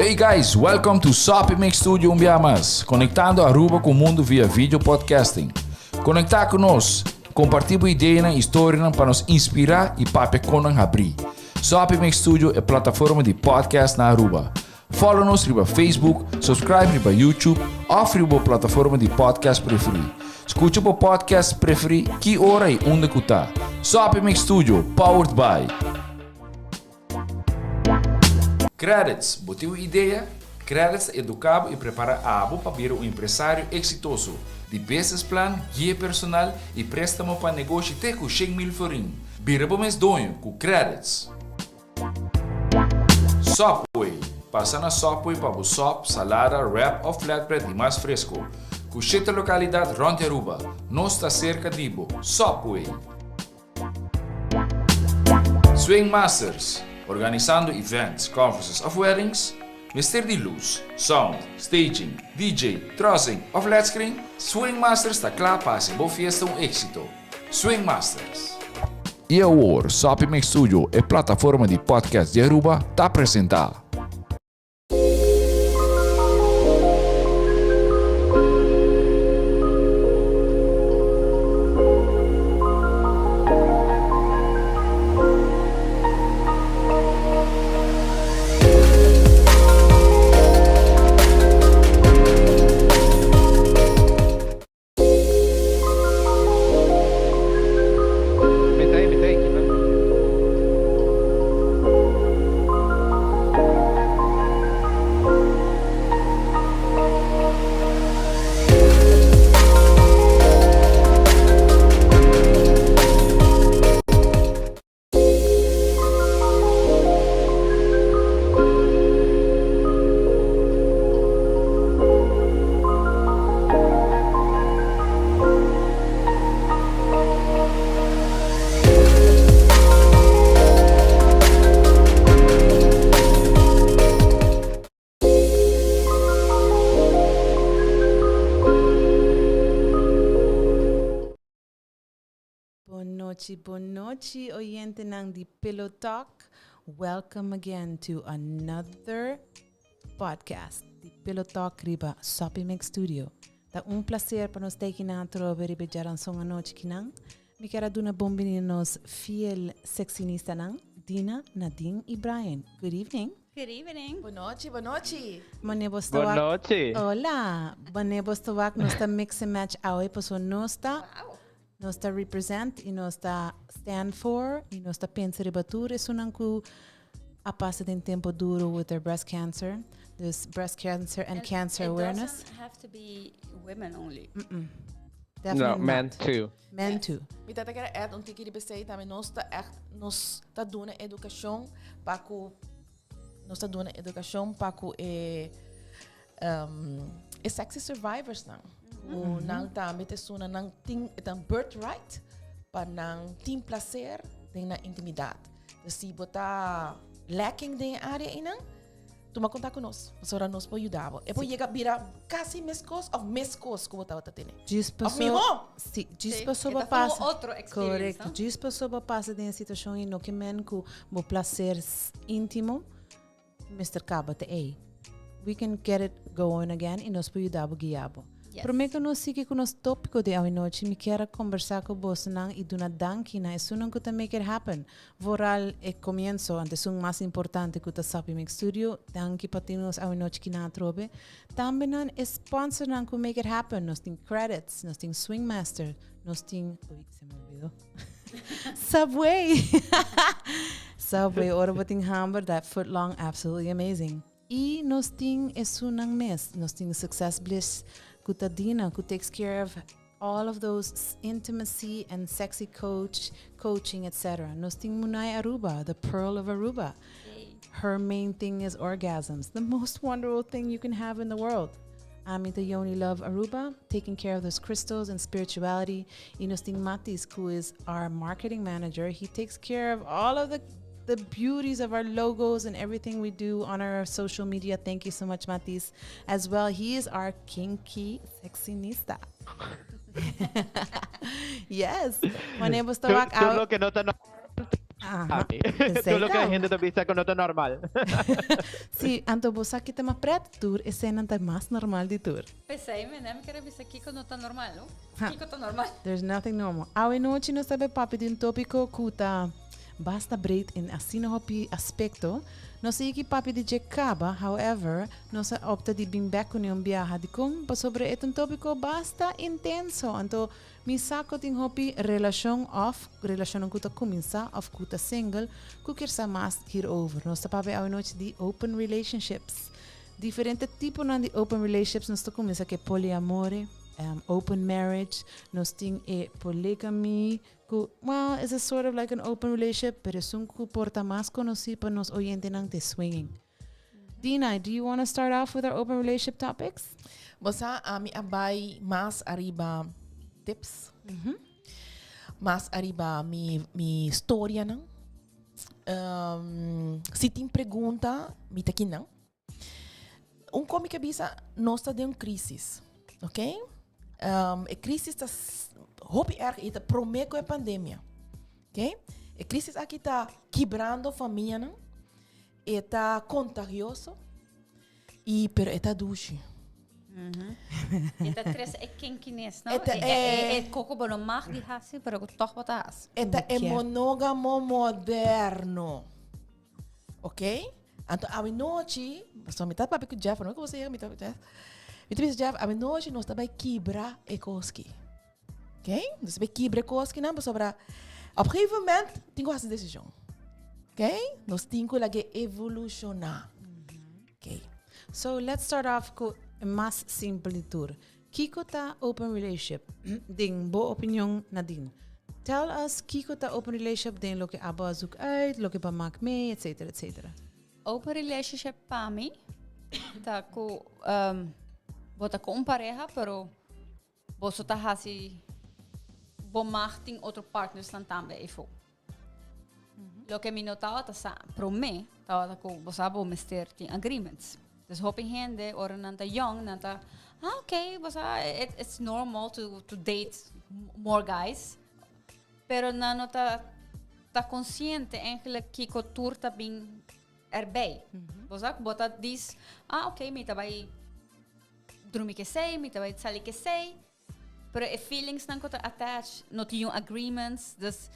Hey guys, welcome to Soppy Mix Studio un bia mas, conectando Aruba cu mundo via video podcasting. Conecta cu nos, comparti bo ideanan y historianan pa nos inspira y papia con nan habri. Soppy Mix Studio e plataforma di podcast na Aruba. Follow nos riba Facebook, subscribe riba YouTube of riba bo plataforma di podcast preferi. Scucha bo podcast preferi ki ora y unda cu ta. Soppy Mix Studio, powered by. Credits, Bo tin un idea? Credits ta educa bo y prepara abo pa bira un empresario exitoso. Di business plan, guia personal y prestamo pa negoshi te cu 100,000 florin. Bira bo mes doño cu Credits. Subway, Pasa na Subway pa bo sop, salada, wrap of flatbread di mas fresco. Cu shete localidad rond di Aruba. Nos ta cerca di bo. Subway! Swing Masters, Organisando events, conferences of weddings? Mester di luz, sound, staging, DJ, trussing of led screen? Swing Masters ta kla pa hasi bo fiesta un exito. Swing Masters! I awor, Soppy Mix Studio, e plataforma di podcast di Aruba, ta presenta. Bon nochi, bon nochi, oyentenan di Pillow Talk. Welcome again to another podcast di Pillow Talk riba Soppy Mix Studio. Ta un placer pa nos ta kinan atrobe riba djaranson anochi kinan. Mi kier a duna bon bini na nos fiel sexinistanan, Dina, Nadine y Brian. Good evening. Good evening. Bon nochi, bon nochi. Mane bos ta Bon wak. nochi. Hola. Mane bos ta wak nos ta mix and match awe paso nos ta Wow. nos ta represent y nos ta stand for y nos ta pensa riba tur esunnan ku a pasa den tempo duro with their breast cancer. Dus breast cancer and cancer it awareness. doesn't have to be women only. Mm-mm. No, Definitely men not. too. Men too. Mi tata kier add un tiki riba esei tambe. Nos ta echt, nos ta duna edukashon pa ku, nos ta duna edukashon pa ku e, um, e sexy survivors nan. Ku nan tambe ta esuna nan tin, e ta un birthright pa nan tin placer den nan intimidat. Dus si bo ta lacking den e area einan, Tuma kontak ku nos, pasobra nos por yuda bo. E por yega bira kasi meskos òf meskos ku bo tabata tene. Djis Òf paso, mihó. si, djis Sí, paso e bo ta como pasa. otro experience, Correcto. no? Djis paso bo pasa den e situacion y no ke men ku bo placer intimo mester kaba te ei. We can get it going again y nos por yuda bo guia bo. Yes. Prome ku nos sigui ku nos tópiko di awinochi, mi kier a kombersá ku bosonan i duna danki na esunnan ku ta make it happen. Vooral e comienzo, anto esun mas importante cu ta Sappy Mix Studio. Danki pa tin nos awenochi kinan atrobe. Tambe nan e sponsornan cu make it happen. Nos tin Credits, nos tin Swingmaster, nos tin, uy, se me olvidó. Subway! Subway, ora bo tin hamber, that foot long, absolutely amazing. Y nos tin esunnan mes, nos tin Success Bliss cu ta Dina, cu takes care of all of those intimacy and sexy coach, coaching, etc. Nos tin Munay Aruba, the Pearl of Aruba. Her main thing is orgasms, the most wonderful thing you can have in the world. Ami ta Yoni Love Aruba, taking care of those crystals and spirituality. Y nos tin Matis, who is our marketing manager. He takes care of all of the beauties of our logos and everything we do on our social media. Thank you so much, Matis. As well, he is our kinky sexinista. Yes. Wanneer bos Tur, wak tur out. loke no ta no. Aha. Ami. Esei Tur loke ta. hende ta bisa ku no ta normal. Sí, anto bo sa ki ta mas pret? Tur eseinan ta mas normal di tur. P'esei mi nem kere bisa kiko no ta normal, no? Ha. Kiko ta normal? There's nothing normal. Awe nochi nos ta bay papia di un topico cu ta basta breed in asina hopi aspecto. Nos a yegi papia di dje caba, however, nos a opta di bin bek cune un biaha. Dicon? Pasobra e ta un topico basta intenso. Anto mi sa cu tin hopi relacion of relacionnan cu ta cuminsa of cu ta single cu kier sa mas hierover. Nos ta papia awe nochi di open relationships. Diferente tiponan di open relationships nos ta cuminsa cu e poliamore, open marriage, nos tin e polygamy, cu, well, is a sort of like an open relationship, pero esun cu por ta mas conoci pa nos oyentenan ta e swinging. Dina, do you wanna start off with our open relationship topics? Bo sa, ami a bay mas ariba tips, mas ariba mi, mi storianan. Si tin pregunta, mi ta kinan. Un kon mi ke bisa, nos ta den un crisis, ok? E crisis ta hopi erg i ta prome ku e pandemia, ok? E crisis aki ta kibrando famianan, e ta kontagioso, i pero e ta dushi. E ta trese e kinkiness, no? E ta E, e- e, e koko bo no mag di hasi, pero ku tòg bo ta hasi. E ta e Kier. monógamo moderno. Ok? Anto awenochi, pasobra mi ta papia ku Jeff, no ku bo yega mi ta papia ku Jeff. Mi ta bisa Jeff, awenochi nos ta bai kibra e koski. Ok? Nos ta bai kibra e koskinan pasobra op gegeven moment tin ku hasi desishon. Ok? Nos tin ku lag'é evolushoná. Ok. So let's start off ku e mas simpel di tur. Kiko ta open relationship? Den bo opinion, Nadine. Tell us kiko ta open relationship den loke abo a zoek uit, loke bo a mak mee, etcetera, etcetera. Open relationship pa mi ta ku bo ta ku un pareha pero boso ta hasi bo mag tin otro partnersnan tambe eyfo. Loke mi no tabata sa promé tabata ku bo sa bo mester tin agreements. Dus hopi hende ora nan ta young nan ta ah ok bo sa it it's normal to to date more guys pero nan no ta ta konsiente eigenlijk kiko tur ta bin erbij. Bo sa bo ta dis ah ok mi ta bai drumi kesei mi ta bai sali kesei Pero e feelingsnan ku ta attach no tin un agreements, dus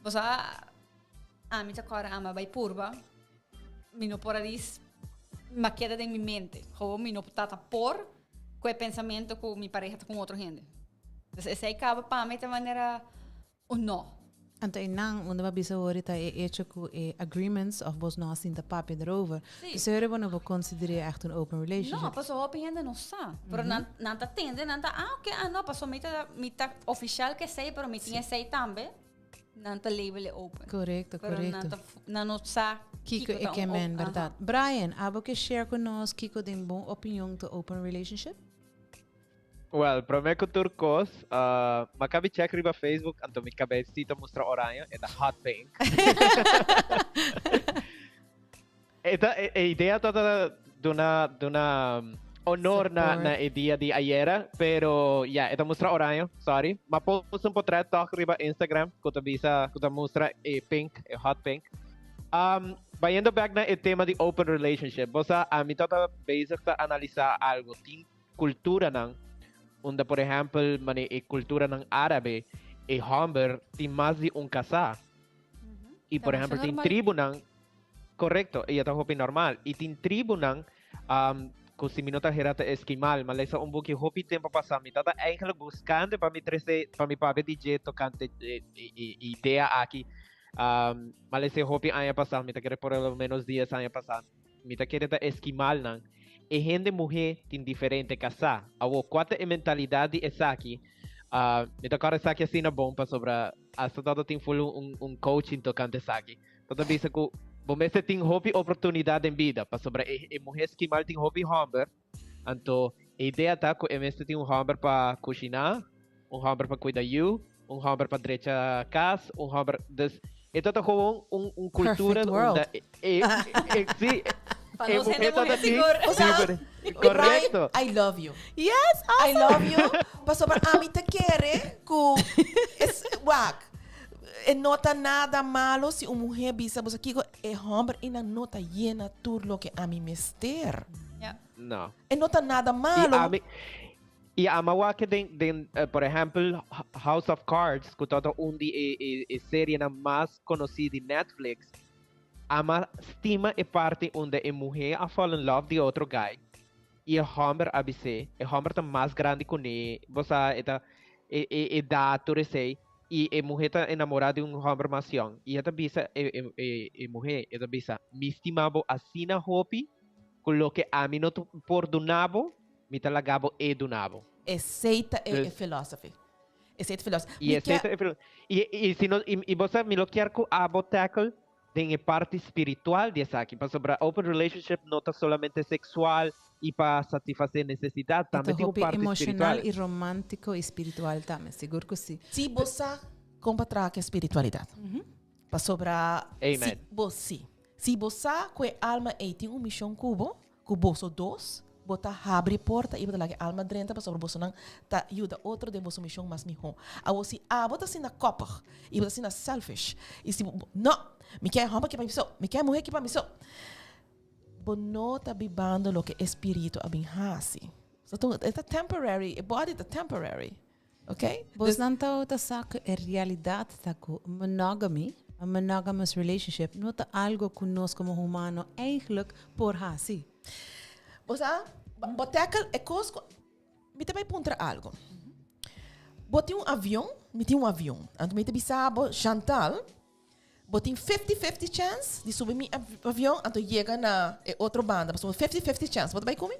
bo sa ami ta kòrda ami a bai purba, mi no por a dis mi a keda den mi mente, gewoon mi no ta ta por ku e pensamentu ku mi pareha ta ku un otro hende. Dus esei kaba pa mi ta manera Un no. Anto einan unda bo a bisa hoor ta e hecho cu e agreements of bos no a sinta papia erover. Sí. Dus hoor bo no por consider'e echt un open relationship. No, pasobra hopi hende no sa. Pero nan nan ta tende, nan ta, ah oké, ah no, pasobra mi ta mi ta oficial cu esey, pero mi tin esey tambe. Nan ta label e open. Correcto, Pero nan correcto. ta nan no sa Kiko kiko e ta un ke men, op- berdad. aha. Brian, abo ke share cu nos kiko den bo opinion ta open relationship? Well, promé ku tur kos, uh, mi a kabi check riba Facebook, anto mi kabes si ta mustra oranje, e ta hot pink. E ta, e, e idea ta ta duna, duna honor na, na e dia di ayera, pero ya, e ta mustra oranje, sorry. Ma post un portret toch riba Instagram, ku ta bisa, ku ta mustra e pink, e hot pink. Um, bayendo back na e tema di open relationship, bo sa, ami ta ta bezig ta analisa algo. Tin culturanan unda por ehempel mane e culturanan árabe e homber tin mas di un casá. Y por Ta ehempel masha tin normal. tribunan, correcto, y e ta hopi normal. Y tin tribunan um, cu si mi no ta hera ta esquimal, ma lesa un buki hopi tempo pasá, mi tata eigenlijk buscando pa mi trece, pa mi papia di dje tocante e, e, e idea aki. Um, ma lesa hopi aña pasá, mi ta kere por lo menos 10 aña pasá. Mi ta kere ta eskimalnan. E hende muhé tin diferente kasá. Awor, kua ta e mentalidat di esaki? Ah, mi ta kòrda esaki asina bon pasobra asta tabata tin full un, un coaching tokante esaki. Tabata bisa ku bo mester tin hopi oportunidat den bida pasobra e, e muhé skimal tin hopi hòmber. Anto, e idea ta ku e mester tin un hòmber pa kushiná, un hòmber pa kuida yu, un hòmber pa drecha kas, un hòmber... Dus, e ta ta gewoon un, un cultura Perfect world. unda e, e, e, sí, Pa e nos hende muhé ta muhé ta tin sigur. O sea, Correcto. Brian, I love you. Yes, I love you. Pasobra ami ta kere ku es wak. E no ta nada malo si un muher bisa bo sa kiko e homber ina no ta yena tur loke ami mester. Ja. No. E no ta nada I malo. ami i ama wak den den eh, por ehempel House of Cards ku ta un di e e e serienan mas konosí di Netflix. Ama stima e parti unda e muhé a fall in love di e otro guy i e hòmber a bis'é, e hòmber ta mas grandi kuné, bo sa e ta e e edat tur esei i e muhé ta enamorá di un hòmber mas yòn i e ta bisa e e e e muhé e ta bisa mi stima bo asina hopi ku loke ami no ta por duna bo mi ta laga bo e duna bo. Esei ta e Dus philosophy. Esei ta philosophy. I Mi esei kier ta e philo i i si no i i bo sa mi lo kier ku abo tackle den e parti spiritual di esaki, pasobra open relationship no ta solamente sexual i pa satisfacé necesidad, E ta tambe tin un hopi parti emocional spiritual. i romántico i spiritual tambe, sigur cu si. Si bo sa con pa traha cu e spiritualidad. Pasobra si Amen. bo si. Si bo sa cu e alma ey tin un mision cu bo, Ku boso dos, bo ta habri porta i bo ta laga e alma drenta pasobra bosonan ta yuda otro den boso mishon mas mihó. Awor si abo ta asina kòpig i bo ta asina selfish i si bo, No! Mi ke e hòmber aki pa mi so, mi ke e muhé aki pa mi so. Bo no ta bibando loke e spiritu a bin hasi. So ta un, e ta temporary, e body ta temporary. Ok? Bosnan ta sa ku e realidat ta ku monogamy, a monogamous relationship, no ta algo ku nos komo humano eigenlijk por hasi. Bo sa, bo tackle e kos ku, mi ta bai puntra algo. Bo tin un avion, mi tin un avion. Anto mi ta bisa bo, Chantal, bo tin 50-50 chance di subi mi avion anto yega na e otro banda. Pasobra 50-50 chance. Bo ta bai ku mi?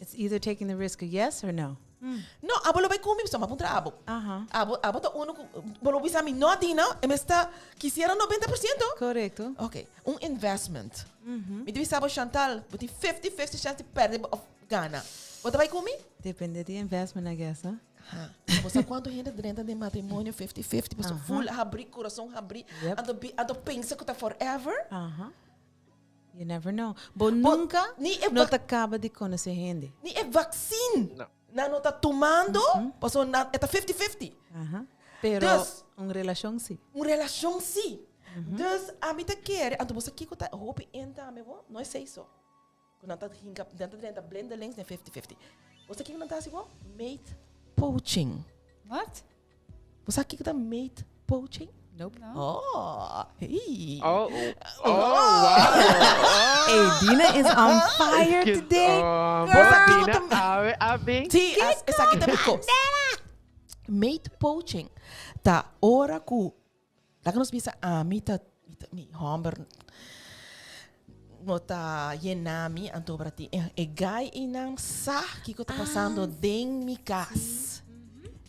It's either taking the risk of yes or no. No, abo lo bai cu mi, pasobra mi a puntra abo. Aha. Abo, abo ta uno cu, bo lo bisa mi no, Dina, e mester quisiera 90%. Correcto. Ok, un investment. Mi ta bisa bo, Chantal, bo tin 50-50 chance di perde of gana. Bo ta bai cu mi? Depende di investment, I guess, huh? Ha. Bo sa cuanto hende drenta den matrimonio 50-50, pasobra full habri, corazon habri, Yep. anto bi, anto pensa cu ta forever. Aha. You never know. Bo nunca ni e no ta caba di conoce hende. Ni e vaccine No. nan no ta tumando, pasobra nan e ta 50-50. Aha. Pero Dus- un relacion si. Un relacion si. Dus ami ta kere, anto bo sa kiko ta hopi in tambe bo? No esei so. Ku nan ta hinka, nan ta drenta blindelings den 50-50. Bo sa kiko nan ta hasi bo? Mate poaching. Wat? Bo sa kiko ta mate poaching? Nope. No. Oh, hey. Oh, oh, wow. Hey, Dina is on fire Excuse- today. Oh, Bo sa kiko Dina, ta- awe, awe. Sí, as, esaki ta mi kos. Mate poaching ta ora ku laga nos bisa ami ta mi ta mi hòmber no ta yena mi anto ora tin e e guy einan sa kiko ta pasando den mi kas.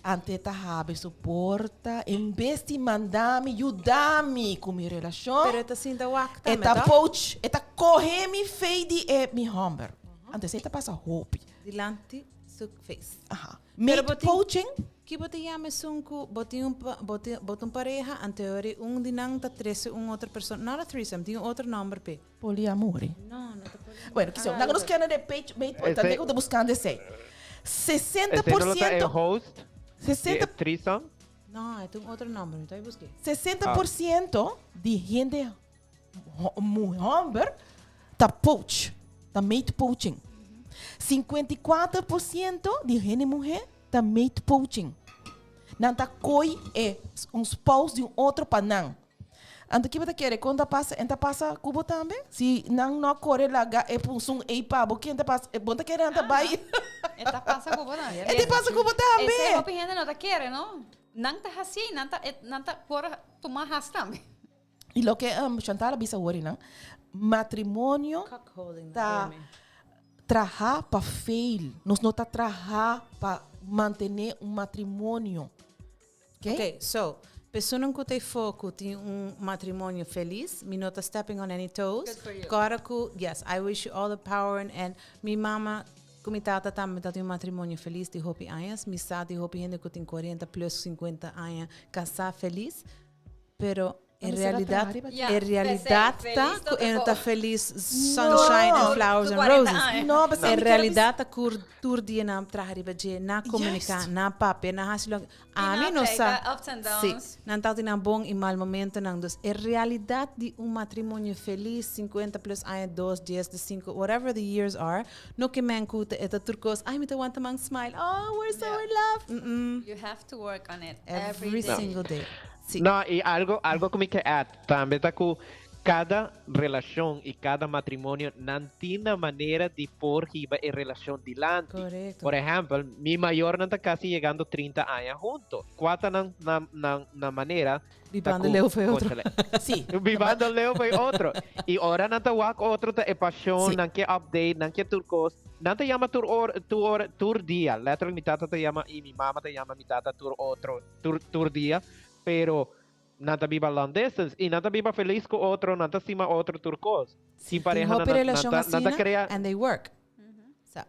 Anto e ta habri su porta en bes di manda mi yuda mi ku mi relashon. Pero e ta sinta wak E tambe, ta toch? poach, e ta kohe mi fei di e mi hòmber. Anto esei ta pasa hopi. Dilanti su face. Aha. Pero Mate bo tin- poaching. Ki bo ta yama esun ku bo tin un pa bo tin bo ta un pareha anto ora un di nan ta trese un otro persona, not a threesome, tin un otro nomber p'e. Poliamori. No, no ta poliamori. Bueno, kiso, Ah, laga nos lo- kende de page, mate poaching, Ese- ta ta buscando esei. 60 Ese por no lo ta e ciento, host di 60 e threesome? No, e ta un otro nomber, mi ta busque. 60% di hende homber ta poach, ta mate poaching. 54% di hende muhé ta mate poaching. Nan ta koi e un spouse di un otro pa nan. Anto kiba ta kere kon ta pasa? En ta pasa ku bo tambe? Si nan no kore laga e punsun ei pa bo, ken ta pasa? Bo ta kere nan ta bai? E ta pasa ku bo tambe. E ta pasa ku bo tambe. Esei hopi hende no ta kere, no? Nan ta hasi, nan ta, nan ta por tuma has tambe. Y loke Chantal a bisa awor nan, matrimonio Cuckolding, ta na teme. traha pa fail. Nos no ta traha pa mantene un matrimonio. Okay? Okay, so, personan cu ta efo cu tin un matrimonio feliz, mi no ta stepping on any toes. Good for you. Cora cu, yes, I wish you all the power and, and mi mama cu mi tata tambe ta tin un matrimonio feliz di hopi añas. Mi sa di hopi hende cu tin 40 plus 50 aña casa feliz. Pero. En realidad, Ja, en realidad pensei, ta feliz ku e no ta feliz sunshine and No. flowers Ku and 40 roses. aña. No, basta En mi realidad ta kur tur dia nan traha riba dje, na komuniká, Juist. na papia, na hasi loke. Ami na no sa. pega, ups and Sí, downs. nan ta tin nan bon i mal momentonan. Dus en realidad di un matrimonio feliz, 50 plus aña, 2, 10, de 5, whatever the years are, no ke men ku ta e ta tur kos, ay mi ta wanta man smile, oh, we're so in love. You have to work on it Every every day. single day. Sí. No, i algo ku mi ke add tambe ta ku kada relashon i kada matrimonio nan tin nan manera di por hiba e relashon dilanti. Korekto. Por ehèmpel, mi mayornan ta kasi yegando 30 aña hunto. Kua ta nan nan nan nan manera ta Bibando ku leu for e otro. kónchale. Sí. Bibando leu for e otro. I ora nan ta wak otro ta e pashon, Sí. nan ke update, nan ke tur kos. Nan ta yama tur or tur ora tur dia. Letterlijk mi tata ta yama i mi mama ta yama mi tata tur otro tur tur dia. Pero nan ta biba long distance i nan ta biba felis ku otro, nan ta stima otro tur kos. Sin Tin pareha hopi nan nan relashon ta nan ta asina krea and they work. Sa.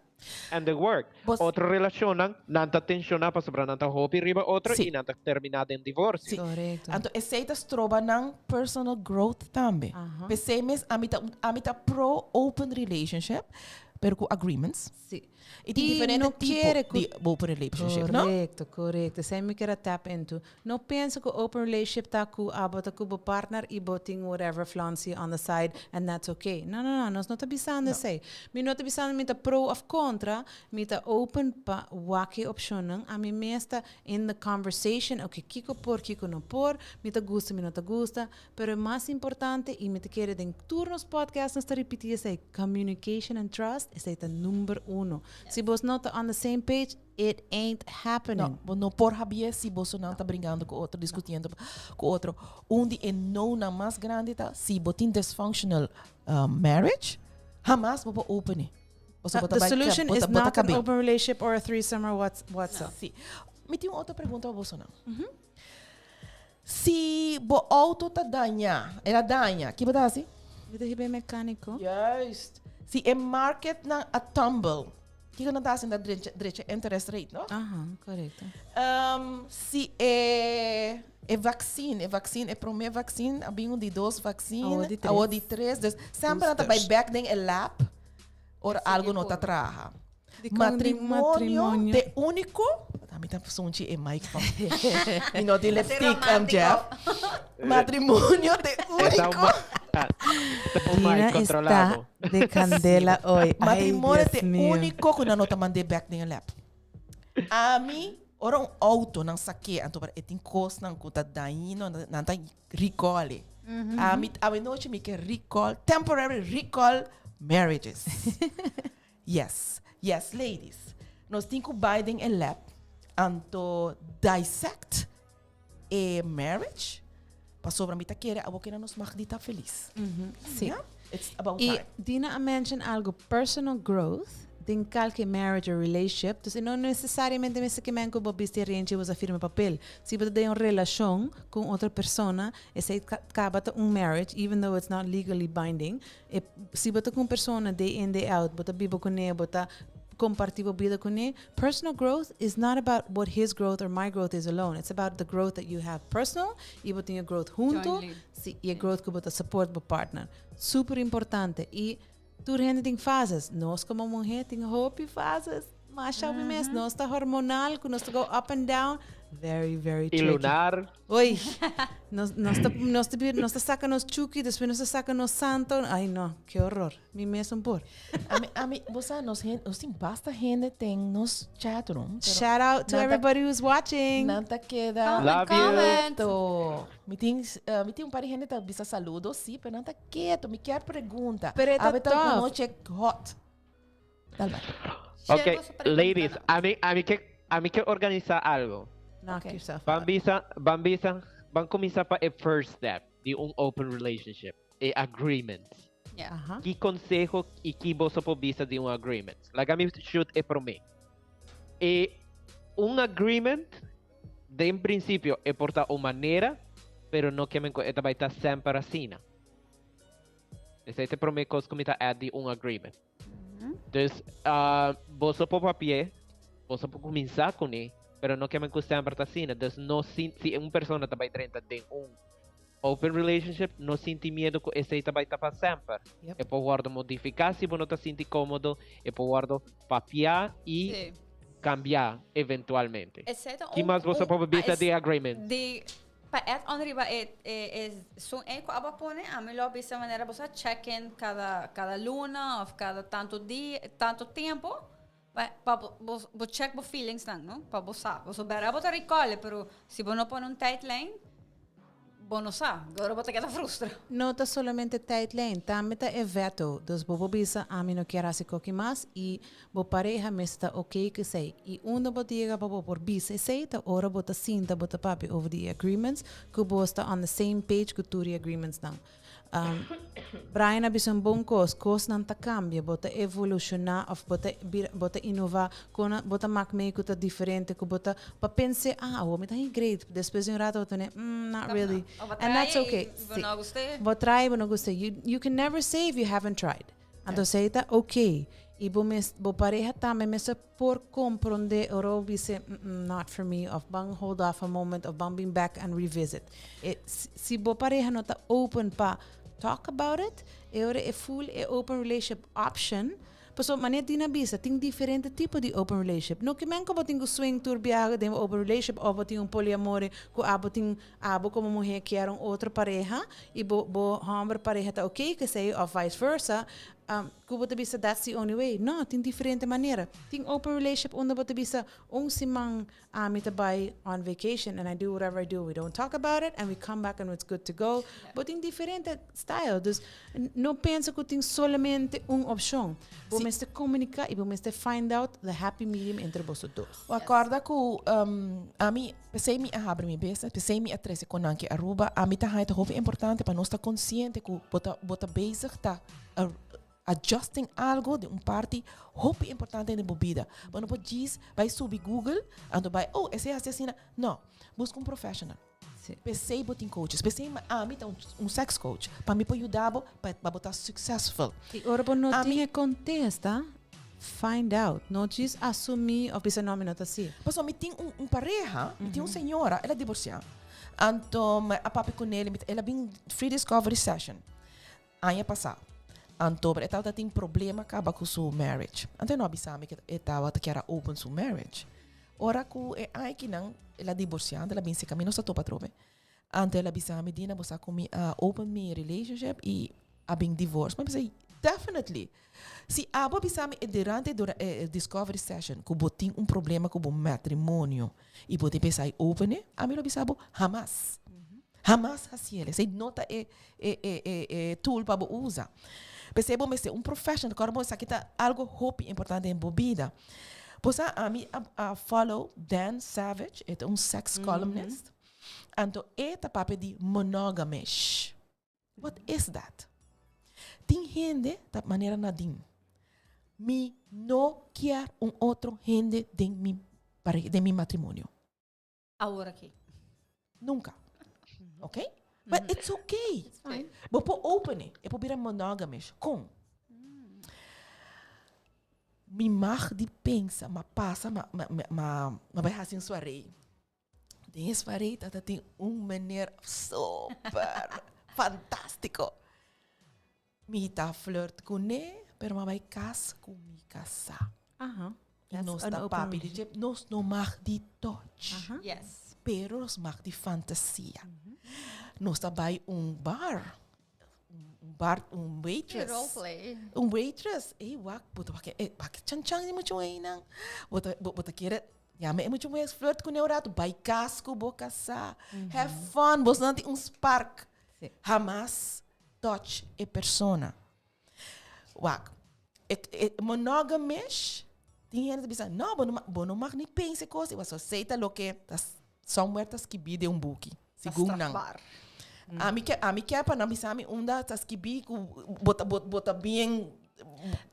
and they work. Bos Otro relashonnan nan ta tenshoná pasobra nan ta hopi riba otro Sí. i nan ta terminá den divorsio. Sí. Korekto. Anto esei ta stroba nan personal growth tambe. Aha. P'esei mes ami ta ami ta pro open relationship, pero ku agreements. Sí. I tin I diferente no tipo kere ku di open relationship, no? Korekto, korekto. Esei mi kier a tap into. No pensa ku open relationship ta ku abo ta ku bo partner i bo tin whatever flansie on the side and that's okay. No, no, no, nos no ta bisando esei. Mi no ta bisando mi ta pro of kontra, mi ta open pa wak e opshonnan. Ami mes ta in the conversation, okay, kiko por, kiko no por, mi ta gusta, mi no ta gusta. Pero e mas importante, i mi ta kere den tur nos podcast nos ta ripiti esei, communication and trust, esei ta number uno. Si bos no ta on the same page, it ain't happening. No, bo no por habié si bosonan ta bringando ku otro, diskutiendo ku otro. Un di e no-nan mas grandi ta si bo tin dysfunctional marriage, hamas bo por open e. Pasobra bo ta The bai solution bo is ta bo ta not an kab'é. open relationship or a threesome or what's what's up. Si. Mi tin un otro pregunta pa bosonan. Si bo auto ta daña, el a daña, ki bo ta hasi? Mi ta hiba e mecanico. Juist. Si e marketnan a tumble, kiko nan ta hasi? Nan ta drecha, drecha interest rate, no? Aha, korekto. Si e e vaccine, e vaccine, e prome vaccine, a bin un di dos vaccine, Awor di tres. awor di tres. Dus semper nan ta bai Boosters. bek den e lab ora Esei algo e no ta por. traha. Di kon di Matrimonio matrimonio. te único. Mi ta sunchi e mic van. Mi no tin Ese lipstick, Jeff. romántico. Matrimonio te Está un único. ma- está un Dina mic está controlado. de candela hoy. Ay, Matrimonio Dios te mío. único ku nan no ta mand'é bek den e lab. Ami, ora un auto nan saké, anto e tin kosnan ku ta dañino, nan ta recall e. Ami, awenochi mi ke recall, temporary recall marriages. Yes, yes ladies. Nos tin ku bai den e lab anto dissect e marriage pasobra mi ta kere abo keda nos mag di ta felis. Sí. Yeah? It's about I time. Dina a mention algo personal growth den kalke marriage or relationship. Dus e no necesariamente mester ke men ku bo bisti renchi bo sa firma papel. Si bo ta den un relashon ku un otro persona, esei kaba ta un marriage even though it's not legally binding. E si bo ta ku un persona day in day out, bo ta biba kuné, bo ta kompartí bo bida kuné, personal growth is not about what his growth or my growth is alone. It's about the growth that you have personal i bo tin e growth huntu, Jointly. si, i e growth ku bo ta support bo partner. Super importante. I tur hende tin fases. Nos komo muhé tin hopi fases. Masha hopi mes. Nos ta hormonal ku nos ta go up and down. Very, very Y tricky. lunar. Oei, nos, nos, ta, nos, ta, nos ta saca nos chuki, después nos ta saca nos santo. Ay, no, qué horror. Mi mes un por. Ami, bo sa, nos, hen, nos tin basta hende ten nos chat room. Pero Shout out to nan ta- everybody who's watching. Nan ta keda. Comment, Love you. comment. Keto. Mi tin un par di hende ta bisa saludo, sí, pero nan ta keto. Mi kier pregunta. Pero e ta Awe ta un tough. noche hot. Dal bai. Share Ok, boso pregunta, ladies, no? ami ke organisa algo. Knock Okay. yourself Ban out. bisa, ban bisa, ban kuminsá pa e first step di un open relationship, e agreement. Yeah. Aha. Ki konseho i ki boso por bisa di un agreement? Laga mi shoot e promé. E un agreement, den prinsipio, e por ta un manera, pero no ke men ku e ta bai ta semper asina. Esei ta e promé kos ku mi ta add di un agreement. Dus, boso por papi'é, boso por kuminsá kuné, pero no ke men ku semper ta asina. Dus no si, si un persona ta bai drenta den un Open relationship, no sinti miedo ku esei ta bai ta pa semper. E por wòrdu modifiká si bo no ta sinti kómodo, e por wòrdu papiá i Sí. kambiá eventualmente. Esei ta Ki un mas boso un por bisa es di agreement? di pa add on riba e e e sun ei ku abo a pone ami lo bisa manera boso a check in kada kada luna òf kada tantu dia tantu tempu pa pa bo bo bo check bo feelingsnan no pa bo sa pasobra bèrdad bo ta recall pero si bo no pone un tijdlijn Bo no sa, ora bo ta keda frustra. No ta solamente tijdlijn, tambe ta e veto. Dus bo por bisa ami no kier hasi koki mas i bo pareha mester ta oké ku esei. I unda bo ta yega pa bo por bisa esei ta ora bo ta sinta bo ta papia over di e agreements ku bo sta on the same page ku tur e agreementsnan. Brian a bisa un bon kos, kosnan ta kambia, bo ta evolushoná òf bo ta bira, bo ta inová, kon bo ta mak mee ku ta diferente, ku bo ta pa pens'é, ah, awor mi ta haña great, despues di un rato bo ta pone, mm, not really, and that's okay. Bo no gust'é. Bo trae i bo no gust'é. You, you can never say if you haven't tried. Anto esei ta okay. I bo mes, bo pareha tambe mester por comprende ora bo bisa mm not for me of ban hold off a moment of ban bin back and revisit. E si bo pareha no ta open pa talk about it, e ora e full e open relationship option, pasobra manera Dina bisa tin diferente tipo di open relationship. No ke men ku bo tin ku swing tur biaha den bo open relationship of bo tin un poliamore ku abo tin abo komo muher kier un otro pareha i bo bo homber pareha ta okay ku esei of vice versa. Ku bo ta bisa that's the only way. No, tin diferente manera. Tin open relationship unda bo ta bisa un siman ami ta bai on vacation and I do whatever I do. We don't talk about it and we come back and it's good to go. Bo tin diferente style. Dus no pensa ku tin solamente un opshon. Bo mester komunika i bo mester find out the happy medium entre boso dos. Bo a kòrda ku ami, p'esei mi a habri mi business, p'esei mi a trese konanki Aruba. Ami ta haña ta hopi importante pa nos ta konsiente ku bo ta bo ta bezig ta adjusting algo den un parti hopi importante den bo bida. Bo no por djis bai subi Google anto bai oh esei hasi asina. No, buska un professional. P'esei bo tin coaches. P'esei ami ta un sex coach pa mi por yuda bo pa bo ta successful. I ora bo no tin e kontesta, find out. No djis asumí òf bisa no mi no ta así. Pasobra mi tin un pareha, mi tin un señora, el a divorsiá. Anto mi a papia kuné, el a bin free discovery session. Aña pasá. Anto e tabata tin problema kaba ku su marriage. Anto e no a bisa mi ku e tabata kier a open su marriage. Ora ku e aikinan el a divorsiá, anto el a bin seka mi, nos ta topa atrobe. Anto el a bisa mi, Dina, bo sa ku mi a open mi relationship i a bin divorce. Mi a bisa, definitely. Si abo a bisa mi e durante e discovery session ku bo tin un problema ku bo matrimonio i bo tin pensa i open e, ami lo bisa bo, hamas. Hamas hasi el. Esei no ta e e e e e tool pa bo usa. P'esei bo mester un professional. Kòrda bo esaki ta algo hopi importante den bo bida. Bo sa ami a a follow Dan Savage, e ta un sex columnist. Anto e ta papia di monogamish. What is that? Tin hende ta manera Nadine. Mi no kier un otro hende den mi pare den mi matrimonio. Awor aki. Nunca. Ok? But it's okay. It's fine. Bo por open e. E por bira monogamish. Kon? Mi mag di pensa, ma pasa, ma, ma, ma, ma, ma bai hasi un soiree. Den e soiree tata tin un meneer super fantástico. Mi ta flirt kuné, pero mi a bai kas ku mi kasá. Aha. I nos ta papia di dje, nos no mag di touch. Aha. Yes. Pero nos mag di fantasia. Nos ta bai un bar, un bar, un waitress. Role play. Un waitress. Ey, wak, bo ta wak, eh, wak chan chan di mucho einan. Bo ta, bo, bo ta kere, yama e mucho mujer flirt kuné un rato, bai kas ku bo kasá. Have fun, bosnan tin un spark. Sí. Hamas touch e persona. Wak, e, e monogamish, tin hende ta bisa, no, bo no, bo no mag ni pensa e kos, i pasobra esei ta loke ta somewhere ta skibí den un buki, segun nan. Strafbaar. Ami ke, ami ke pa nan bisa mi unda ta skibí ku bo ta, bo, bo ta bien,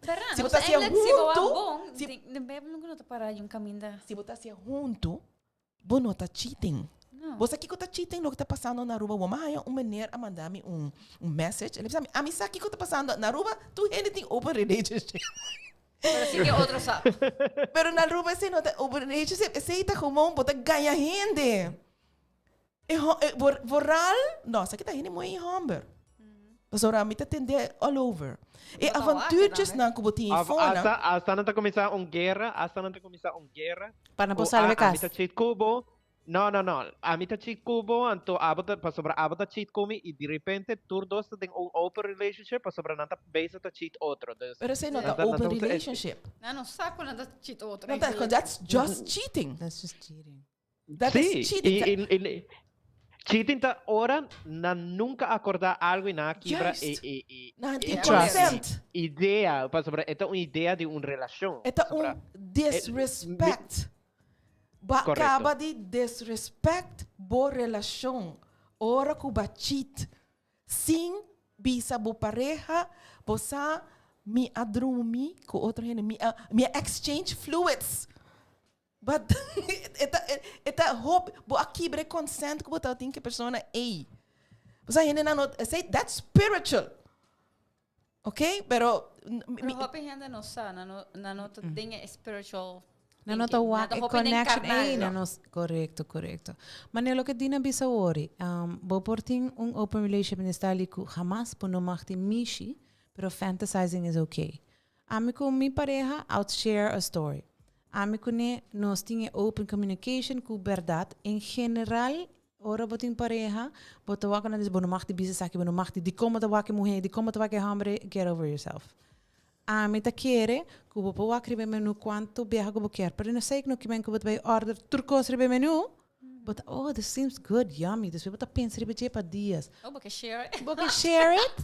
Pero, si bo ta hasié eigenlijk, si bo wak huntu, bon, si, den, den Bijbel nunca no ta para di un kaminda. si bo ta hasié huntu, Bo no ta cheating. No. Bo sa kiko ta cheating loke ta pasando na Aruba? Bo a haña un meneer a manda mi un un message. El a bisa mi, ami sa kiko ta pasando na Aruba. Tur hende tin open relationship. Pero si ke otro sa. Pero na Aruba esei no ta open relationship. Esei ta gewoon bo ta gaña hende. E ho, e voor, vooral, no, sa kita hende muhé i hòmber. Pasobra mi ta tende all over. E Bo ta wak avontuurtjes tambe. nan ku bo tin Of fonan. hasta, hasta nan ta kuminsá un guera, hasta nan ta kuminsá un guera. Pa nan por Ku salba a, e ami kas. ta cheat ku bo. No, no, no. Ami ta cheat ku bo, anto abo ta, pasobra abo ta cheat ku mi i di repente tur dos ta den un open relationship pasobra nan ta bezig ta cheat otro. Dus Pero esei no nan ta ta, nan open ta usa e, relationship. Nan no sa ku nan ta cheat otro Nan ta, eigenlijk. that's just cheating. That's just cheating. That is Sí, cheating. i, i, i, cheating ta ora nan nunca acorda algo y nan a kibra e, Juist. e, e, Nan e, tin Trust. consent. idea, pasobra e ta un idea di un relacion. E ta Pasobra un disrespect. Ba Correcto. caba di disrespect bo relacion ora cu ba cheat. Sin bisa bo pareha, bo sa mi a drumi cu otro hende, mi a, mi a exchange fluids. But e ta e ta hopi bo a kibra e consent ku bo tabatin ku e persona ei. Bo sa hendenan no esei that's spiritual. Ok pero Pero hopi hende no sa, nan no nan no ta den e spiritual Nan no ta thinking. wak Nan e ta hopi den connection carnal. ei, nan no korekto, korekto. Manera loke Dina bisa wori, bo por tin un open relationship in e style ku hamas bo no mag tin mishi, pero fantasizing is okay. Ami ku mi pareha out share a story. Ami kuné nos tin e open communication ku bèrdat en general ora bo tin pareha bo ta wak ku nan dice bo no mag di bisa esaki bo no mag di dikon bo ta wak e muhé dikon bo ta wak e hòmber get over yourself. Ami ta kere ku bo por wak riba e menu kuantu biaha ku bo kier pero no esei no kimen ku bo ta bai order tur kos riba e menu. Bo ta, oh, this seems good, yummy. Despues bo ta pensa riba dje pa dias. Oh, bo ke share it. Bo ke share it?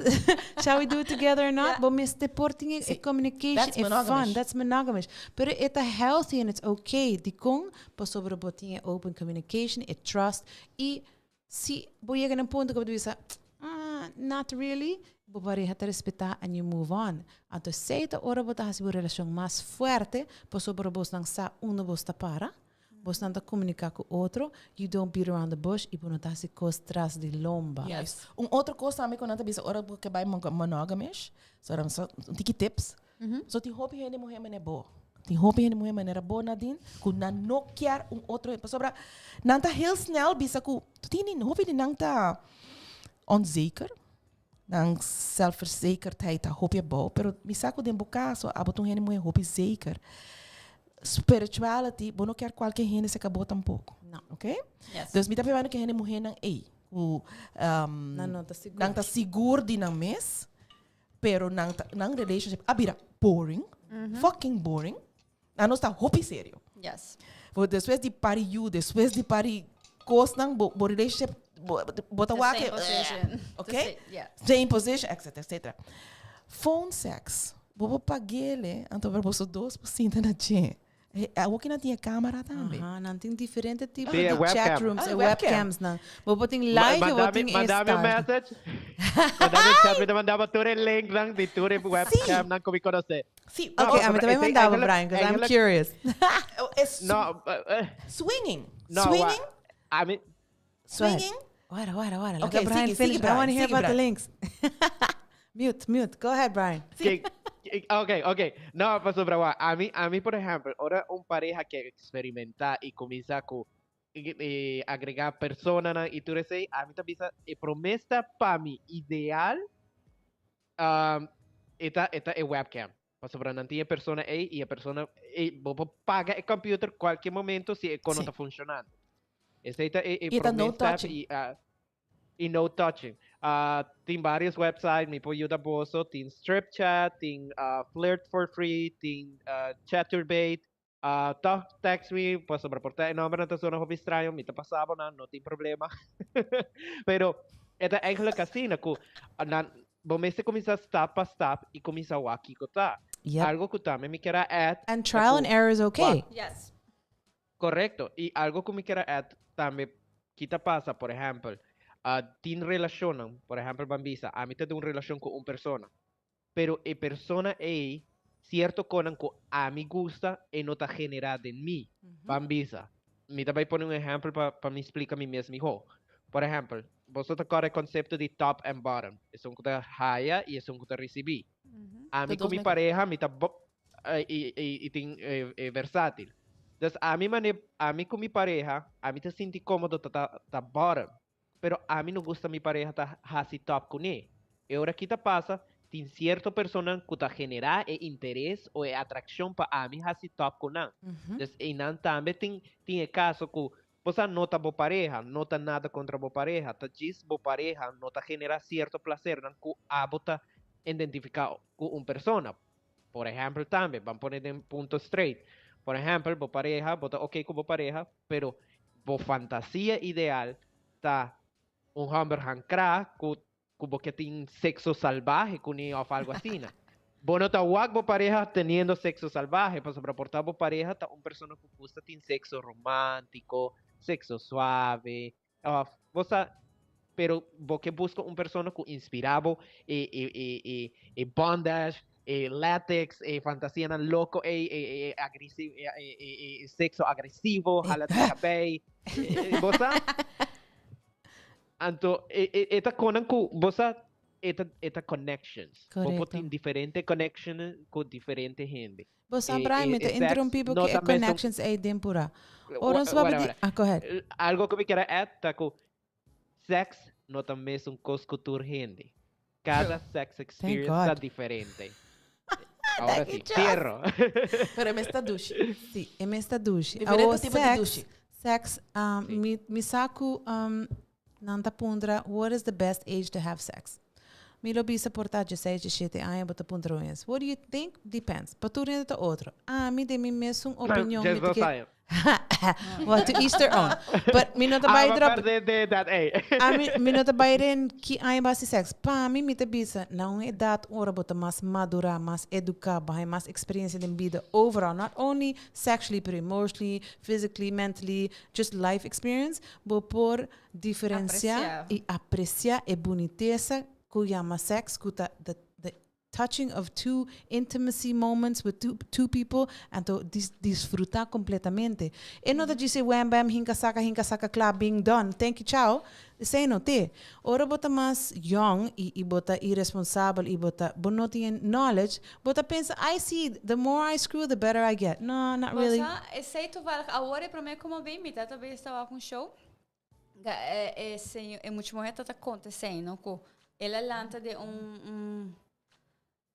Shall we do it together or not? Yeah. Bo mester por tin e Sí. communication, That's e fun. monogamish. That's monogamish. Pero e ta healthy and it's okay. Dikon? Pasobra bo tin e open communication, e trust. I si bo yega na un punto ku bo ta bisa, ah, not really, bo pareha ta respetá and you move on. Anto esei ta ora bo ta hasi bo relashon mas fuerte, pasobra bosnan sa unda bos ta para. Bosnan ta komuniká ku otro, you don't beat around the bush i bo no ta hasi kos tras di lomba. Yes. Un otro kos tambe ku nan ta bisa ora bo ke bai monogamish, so nan sa un tiki tips. So tin hopi hende muhé manera bo. Tin hopi hende muhé manera bo Nadine ku nan no kier un otro hende pasobra nan ta heel snel bisa ku tin di hopi di nan ta onzeker, nan zelfverzekerdheid ta hopi abou, pero mi sa ku den bo kaso abo ta un hende muhé hopi zeker. Spirituality, bo no kier kualke hende seka bo tampoko. No. Ok? Yes. Dus mi ta pebando ku e hende muhénan ei, ku Nan no ta sigur. nan ta sigur di nan mes, pero nan ta, nan relationship a bira boring, fucking boring. Nan no sta hopi serio. Yes. Bo despues di pari yu, despues di pari kosnan, bo, bo relationship, bo, bo ta The wak same e, position. The Ok? same, yeah. Same position, etc, etc. Phone sex. Bo por pag'ele, anto pero boso dos por sinta na dje. E, awor ki nan tin e camera tambe. Aha, nan tin diferente tipo Sí, di e webcam. chat rooms, Ah, e e webcam. webcams nan. Bo por tin live, bo por tin e Mandame un start. message. Mandame un chat, mi ta mandaba tur e link nan di tur e webcam nan ku mi konosé. Sí, No, Ok, a mi pasobra tambe esei mandaba, eigenlijk- Brian, because I'm eigenlijk- curious. e su- No, swinging. no, swinging, wa- ami, swinging. Wara, wara, wara. Laga Okay, Brian sigue, finish. sigue, I want to Brian, hear sigue, about the Brian. links. Mute, mute. Go ahead, Brian. Ok. No, pasobra wa, ami, por ehempel, ora un pareha ke eksperimentá i kuminsá ku agregá personanan i tur esei, ami ta bisa e promé step pa mi ideal e ta e ta e webcam. Pasobra nan tin e persona ei i e persona ei bo por paga e computer cualkier momento si e kon no ta funcionando. Esei ta e e I ta promé no step touching. i i no touching. Tin varios website mi por yuda boso, tin Strip Chat, tin Flirt for Free, tin Chaturbate. Tog text mi pasobra por ta e nombernan ta sona hopi straño, mi ta pasa bo nan, no tin problema. Pero e ta eigenlijk asina ku nan bo mester kuminsá stap pa stap i kuminsá wak kiko ta. Yep. Algo ku tambe mi kier a add And ta trial ku and error is okay. wak Yes. Korekto. I algo ku mi kier a add tambe ki ta pasa, por ehèmpel, tin relashonnan, por ehèmpel ban bisa ami ta den un relashon ku un persona, pero e persona ei cierto conan cu ami gusta e no ta genera den mi. Ban bisa, mi ta bay pone un ehempel pa pa mi splica mi mes miho. Por ehempel, boso ta corda e concepto di top and bottom, esun cu ta haya y esun cu ta ricibi. Ami Ta cu dos mi mego. pareha mi ta bo y y y tin e versatil. Dus ami mane, ami ku mi pareha, ami ta sinti komodo ta ta ta bottom. Pero ami no gusta mi pareha ta hasi top kuné. E ora ki ta pasa, tin sierto personan ku ta generá e interes o e atrakshon pa ami hasi top ku nan. Dus einan tambe tin tin e kaso ku bo sa no ta bo pareha, no ta nada kontra bo pareha, ta djis bo pareha no ta generá sierto plasernan ku abo ta identifiká ku un persona. Por ehèmpel tambe, ban pone den punto straight. Por ehèmpel, bo pareha, bo ta oké ku bo pareha, pero bo fantasia ideal ta un hòmber hankrá ku ku bo ke tin sexo salvahe kuné òf algu asina. Bo no ta wak bo pareha teniendo sexo salvahe, pasobra por ta bo pareha ta un persona ku gusta tin sexo romántiko, sexo suave, òf bo sa, pero bo ke buska un persona ku inspirá bo e e e e e bondage, e latex, e fantasianan loko ei, e e agresi e e e sexo agresivo, hala di kabei, bo sa? Anto e e e ta konan ku bo sa e ta e ta connections. Bo por Correcto. tin diferente connection ku diferente hende. Bo sa E Brian, e mi ta e sex interrumpí bo no ku e ta mesun connections ei den pura. Ora nos Wa papia wara di wara. ah go ahead. Algo ku mi kier a add ta ku sex no ta mesun kos ku tur hende. Kada sex Thank experience ta God. diferente. Ahora Thank sí, you, Jos. cierro. Pero e mes ta dushi. Sí, e mes ta dushi. Diferente Awo tipo di sex, dushi. sex, um, Sí. mi, mi sa ku um, nan ta puntra, what is the best age to have sex? Mi lo bisa por ta 16, 17 aña, bo ta puntra un eens. What do you think? Depends. Pa tur hende ta otro. Ami, den mi mesun opinion, mi Just ta dos ke aña. Well, to each their own. But mi no ta bai Ah, drop. maar de dat, ey. Ami, mi no ta bai den ki aña bo hasi seks. Pa mi, mi ta bisa, na un edat ora bo ta mas madurá, mas eduká, bo haña mas eksperiencia den bida overall, not only sexually, pero emotionally, physically, mentally, just life experience, bo por diferencia Apreciá. y aprecia e bunitesa ku yama seks, ku ta the, the touching of two intimacy moments with two, two people, anto dis, disfruta completamente. E no ta djis e wham bam, hinka saka, hinka saka, kla, bing, done, thank you, ciao. Esei no te. Ora bo ta mas young y, y bo ta irresponsabel y bo ta, bo no tin e knowledge, bo ta pensa, I see, the more I screw, the better I get. No, not really. Bo sa, esei toevallig awor e prome ku mi bin, mi tata bes ta wak un show. Ga e, e señor, e mucha muher tata konta esei, no, ku el a lanta den un, un,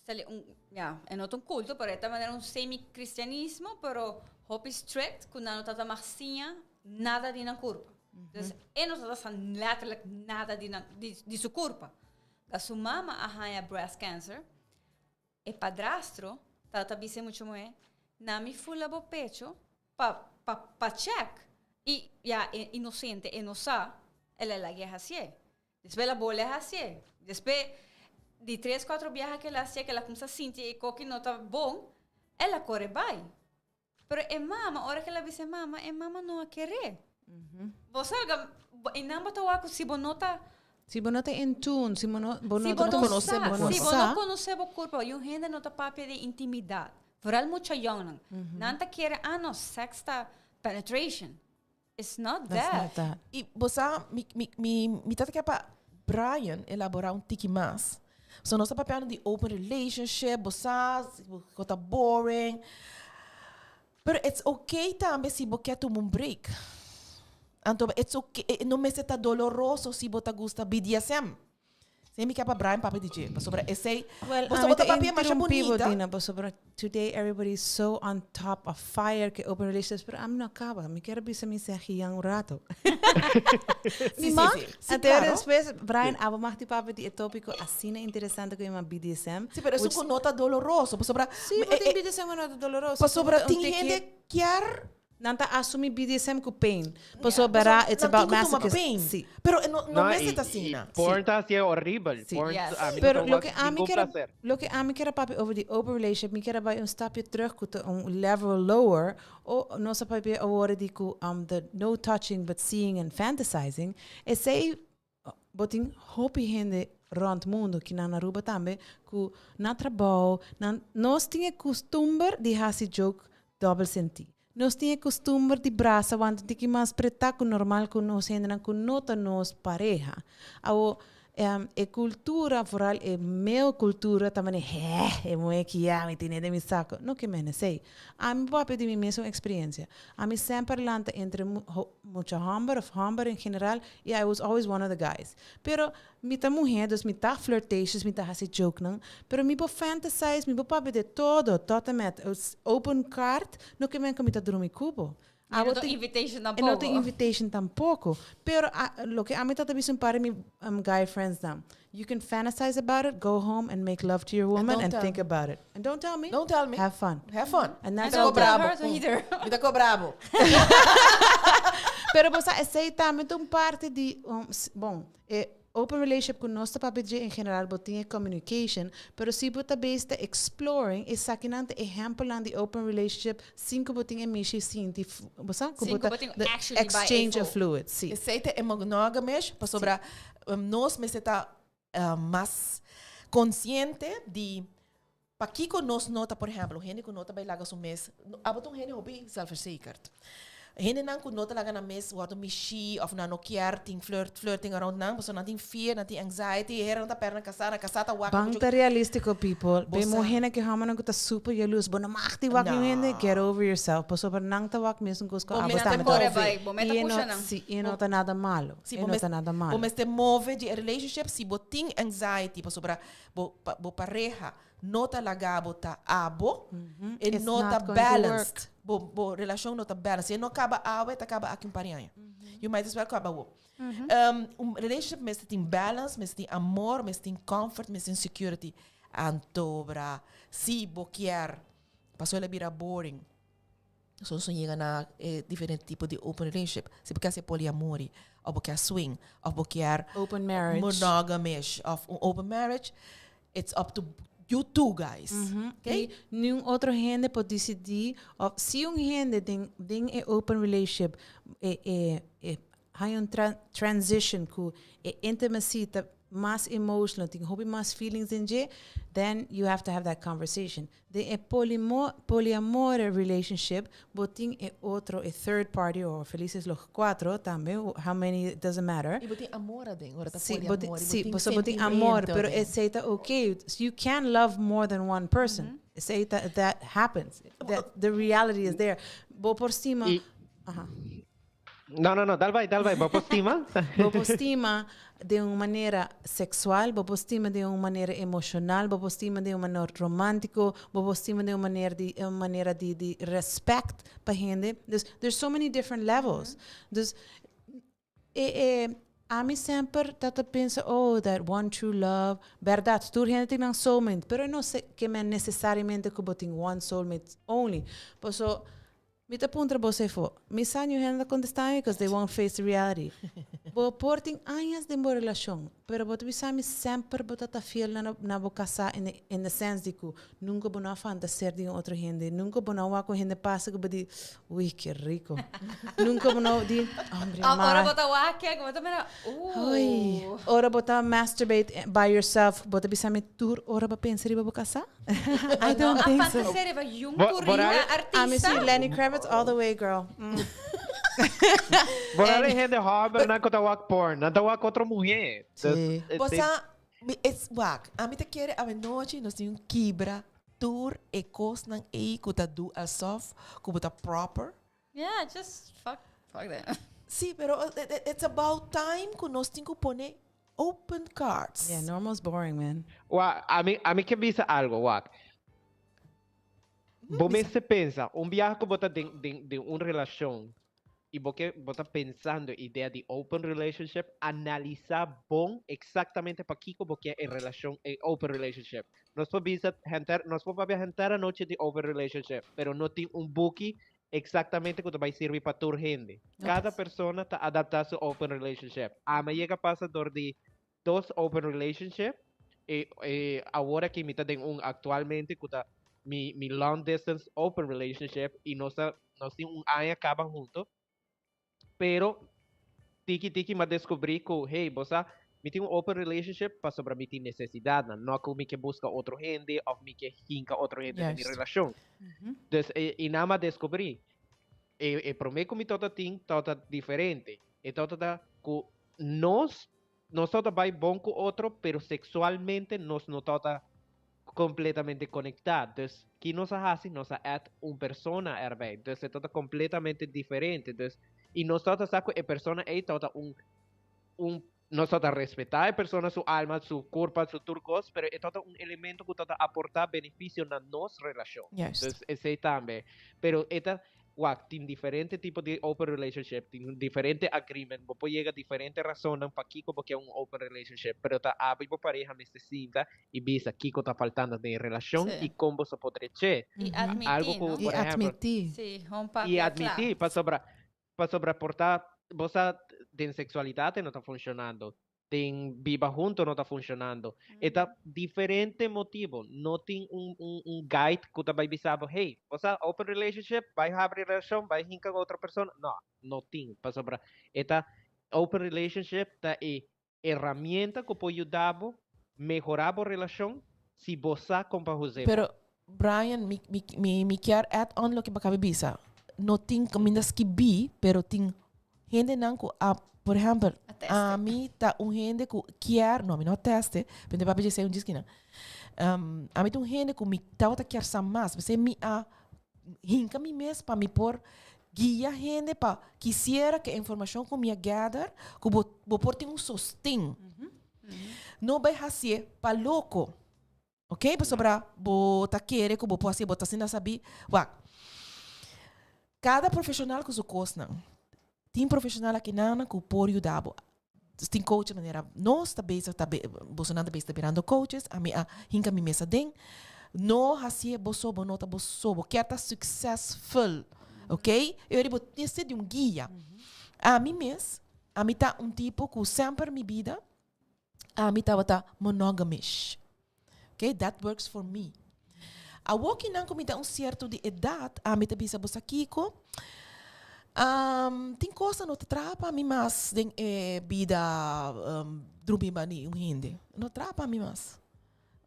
sali un, ja, e no ta un kulto, pero e ta manera un semi-cristianismo, pero hopi strict, ku nan no tata mag siña nada di nan kurpa. Dus e no tata sa letterlijk nada di nan, di, di su kurpa. Ga su mama a haña breast cancer, E padrastro tabata bisa e mucha muhé, Na mi fula bo pecho pa pa pa check. I ya e inosente e no sa, el a lag'é hasié. Despues el a bolbe hasié. Despues di tres kuatro biaha ku el a hasié ku el a kumsa sinti e koki no ta bon, el a kore bai. Pero e mama, ora ku el a bisa e mama, e mama no a keré. Bo sa, e nan bo ta wak ku si bo no ta Si bo no ta in tune, si bo no, bo Si no bo ta no conoce, sa, bo no si bo sa. no conoce bo curpa, y un hende no ta papia di intimidad. Vooral mucha yongnan. Nan ta kere, ah no, sex ta penetration. It's not That's that. not that. Y bo sa, mi, mi, mi, mi ta ke pa Brian elabora un tiki mas. So nos ta papiando di open relationship, bo sa, si bo ko ta boring. Pero it's okay tambe si bo ke tuma un break. Anto it's okay, e no mester ta doloroso si bo ta gusta BDSM. Esei mi ke pa Brian papia di dje, pasobra esei, Well, bo ami ta ta papia masha interrumpí bo, bunita. Dina, pasobra today everybody is so on top of fire ke open relationships, pero ami no a kaba. Mi kier a bisa mi segi yan un rato. Sí, Mi sí, mag? sí. Sí, Anto claro. despues, Brian, abo mag di papia di e tópiko asina interesante ku yama BDSM. Sí, pero esun which ku no ta doloroso, pasobra Sí, bo e, tin e, BDSM ku no ta doloroso. pasobra Un tin tiki hende kier Nan ta asumi BDSM ku pain. Pasobra it's Nan about tin ku tuma masochism. pain. Sí. Pero e no, no No, mester y, ta y asina. porn ta así horrible. Sí. Porn, Yes. a mi no Pero ta lo wak ke ami ningún kier a, placer. lo ke ami kier a papia over di open relationship, mi kier a bai un stapje terug ku ta un level lower. O nos a papia awor di ku um the no touching but seeing and fantasizing. Esei bo tin hopi hende rond mundo, kinan na Aruba tambe, ku na trabou, nan, nos tin e kustumber di hasi joke dobbel sentí. Nos tin e kustumber di brasa wanta un tiki mas pretá ku normal ku nos hendenan ku no ta nos pareha. Awo, E cultura, vooral e male cultura, ta mane, "Hè, e muhe aki ya, mi tene den mi saco." No ke men esey. Ami papia di mi mesun experiencia. Ami semper lanta entre mucha homber of homber en general y I was always one of the guys. Pero mi ta muhe, dus mi ta flirtatious, mi ta haci jokenan, pero mi por fantasize, mi por papia de todo, tot en met. Open card, no ke men cu mi ta drumi cu bo. E no tin invitation tampoco. E no tin invitation tampoco. Pero loke ami ta ta bisa un par di mi guy friends nan, you can fantasize about it, go home and make love to your woman and think about it. And don't tell me. Don't tell me. Have fun. Have fun. And that's And don't tell her either. Mi ta cobra bo. Pero bo sa esey tambe ta un parti di, bon, e open relationship cu nos ta papia dje en general bo tin e communication, pero si bo ta bes ta exploring esakinan ta ehempelnan di open relationship sin cu bo tin e mishi sinti, bo sa? Cu Sin bo cu ta bo tin the actually bai exchange of efo. fluids, si. Esey ta e monogamish pasobra nos mester ta mas consciente di Pakico nos no ta, por ehempel, un hende cu no ta bay laga su mes, abo ta un hende hopi zelfverzekerd. Hendenan cu no ta laga nan mes wordo mishi of nan no kier tin flirt, flirting around nan, pasobra nan tin fear, nan tin anxiety, hera nan ta perde nan casa, nan casa ta wak Ban mucho. ta realistico, people. Bo Be sa. muhernan ki homennan cu ta super jaloers, bo no mag di wak niun hende, get over yourself, pasobra nan ta wak mesun cos cu Bo abo mester tambe ta kore wak. bai, bo mester Y e no, pusha nan. si, y e no ta nada malo. Si, E bo no ta nada Bo malo. mester move di e relationship si bo tin anxiety, pasobra bo, bo pareha no ta laga bo ta abo, e It's no not ta going to work. balanced. Bo, bo relashon no ta balanced. Si e no kaba awe, ta kaba aki un par di aña. You might as well kaba awo. Un relationship mester tin balance, mester tin amor, mester tin comfort, mester tin security. Anto bra, si bo kier, pasobra el a bira boring. So nos yega na e diferente tipo di open relationship. Si bo kier haci polyamory, of bo kier swing, of bo kier Open marriage. monogamish, of un open marriage, it's up to you two guys. Okay? Y niun otro hende por dicidi, of si un hende den e open relationship e, e, e hay un transition cu e intimacy ta mas emotional, tin hopi mas feelings den dje, then you have to have that conversation. Den e polyamore relationship bo tin e otro, e third party or felices los cuatro tambe, how many it doesn't matter. Y bo tin amor aden, ora ta Sí, poliamor, sí, bo tin boso bo tin amor, sentimento pero aden. esey ta okay. You can love more than one person. Esey ta, that happens. That, the reality is there. Bo por stima, Y aha. No, no, no, dal bai, dal bai. Bo por stima? Bo por stima den un manera sexual, bo por stima den un manera emocional, bo por stima den un manera romántico, bo por stima den un manera di, un manera di, di respect pa hende. Dus, there's so many different levels. Dus, e, e, ami semper ta ta pensa, oh, that one true love. Berdad, tur hende tin nan soulmate, pero no se, ke men necesariamente ku bo tin one soulmate only. Paso, Mi ta puntra bo sefo. Mi sa niun hende ta contesta mi because they won't face the reality. Bo por tin añas den bo relacion, pero bo ta bisa mi semper bo ta ta fiel na na bo casa in the in the sense di cu nunca bo no a fantaseer di un otro hende, nunca bo no a wak un hende pasa cu bo di, uy, ke rico. Nunca bo no di, hombre, Ora ma. bo ta wak ke, bo ta mira, ooh. Uy, ora bo ta masturbate by yourself, bo ta bisa mi tur ora bo pensa riba bo casa? I don't think so. Fantasia riba yung Bo- purina Ami artista. si Lenny Kravitz all the way, girl. Bo no hende homber nan ku ta wak porn, nan ta wak otro muhé. Dus, Sí. Bo sa, it's wak. Ami ta kere awenochi nos tin un kibra tur e kosnan ei ku ta do alsof ku bo ta proper. Yeah, just fuck, fuck that. Sí, pero it's about time ku nos tin ku pone open cards. Yeah, normal's boring, man. Wak, ami ke bisa algo, wak. Bo mester pensa, un biaha ku bo ta den un relashon i bo ke bo ta pensando idea di open relationship, analisá bon eksaktamente pakiko bo ke e relashon, e open relationship. Nos por bisa henter, nos por papia henter anochi di open relationship, pero no tin un buki eksaktamente ku ta bai sirbi pa tur hende. Kada persona ta adaptá su open relationship. Ami a yega pasa dor di dos open relationship i awor aki mi ta den un aktualmente ku ta mi long distance open relationship i nos ta nos tin un aña kaba hunto, pero tiki tiki mi a deskubrí ku hey, bo sa, mi tin un open relationship pasobra mi tin nesesidatnan, no ku mi ke buska otro hende òf mi ke hinka otro hende den mi relashon. Dus i nan mi a deskubrí e promé ku mi tabata tin tabata diferente, e tabata ta ku nos. Nos tabata bai bon ku otro, pero seksualmente nos no tabata kompletamente konektá. Dus, ki nos a hasi? Nos a add un persona erbij. Dus e tabata kompletamente diferente. Dus, i nos tabata sa ku e persona ei tabata un, un, nos tabata respetá e persona su alma, su kurpa, su tur kos, pero e tabata un elemento ku tabata aportá benefisio na nos relashon. Juist. Dus esei tambe. Pero e ta, Wak, tin diferente tipo di open relationship, tin diferente agreement, bo por yega diferente rasonnan pakiko bo ke un open relationship, pero ta abo i bo pareha mester sinta i bisa kiko ta faltando den e relashon Sí. i kon boso por dreché. I admití, Algo ku, no? I por ehempel, admití. Sí, gewoon i papia kla. admití, pasobra, pasobra por ta bo sa den seksualidat e no ta funshonando, den biba hunto no ta funcionando. E ta diferente motibo. No tin un, un, un guide ku ta bai bisa bo, hey, bo sa open relationship, bai habri relacion, bai hinka ku otro persona. No, no tin. Pasobra e ta open relationship ta e herramienta ku por yuda bo mehora bo relacion si bo sa kon pa hus'é. Pero Brian, mi, mi, mi, mi kier add on loke bo acaba bisa. No tin caminda skibí, pero tin Hendenan ku a, por ehèmpel, A teste. ami ta un hende ku kier, no, mi no a teste, pero mi papia dje esei un djiskina. Ami ta un hende ku mi tabata kier sa mas, p'esei mi a hinka mi mes pa mi por guia hende pa kisiera ku e informashon ku mi a gather, ku bo bo por tin un sosten. No bai hasié pa loko, ok? Pasobra bo ta kere ku bo por hasié, bo ta asina sabí. Wak, Kada profesional ku su kosnan. Tin profesional akinan ku por yuda bo. Tin coaches manera nos ta bezig ta bosonan ta bezig ta birando coaches, ami a hinka mi mes aden. No hasié bo so, bo no ta bo so, bo kier ta successful, ok? E ora bo mester di un guia. Ami mes, ami ta un tipo ku semper mi bida Ami tabata monogamish. Ok, that works for me. Awor ki nan ku mi ta un sierto di edat, ami ta bisa bo sa kiko, um, tin kos no ta traha pa mi mas den e bida um, drumi ba ni un hende. No traha pa mi mas.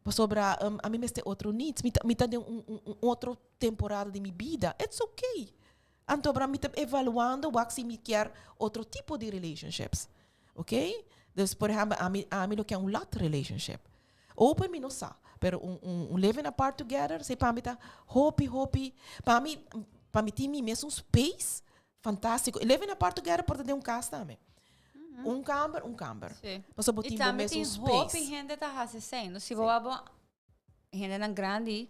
Pasobra um, ami mester otro needs. Mi ta, mi ta den un, un, un otro temporada di mi bida. It's okay. Anto mi ta evaluando wak si mi kier otro tipo di relationships. Ok? Dus, por ehempel, ami, ami lo kier un lot relationship. Open mi no sa, pero un, un, un living apart together, si pa mi ta hopi, hopi, pa mi, pa mi tin mi mes un space fantástico. Living apart together por ta den un cas tambe. Un kamber, un kamber. Sí. Pasobra bo I tin bo tambe mes un tin hopi space. hende ta hasi esei. No si bo abo hendenan grandi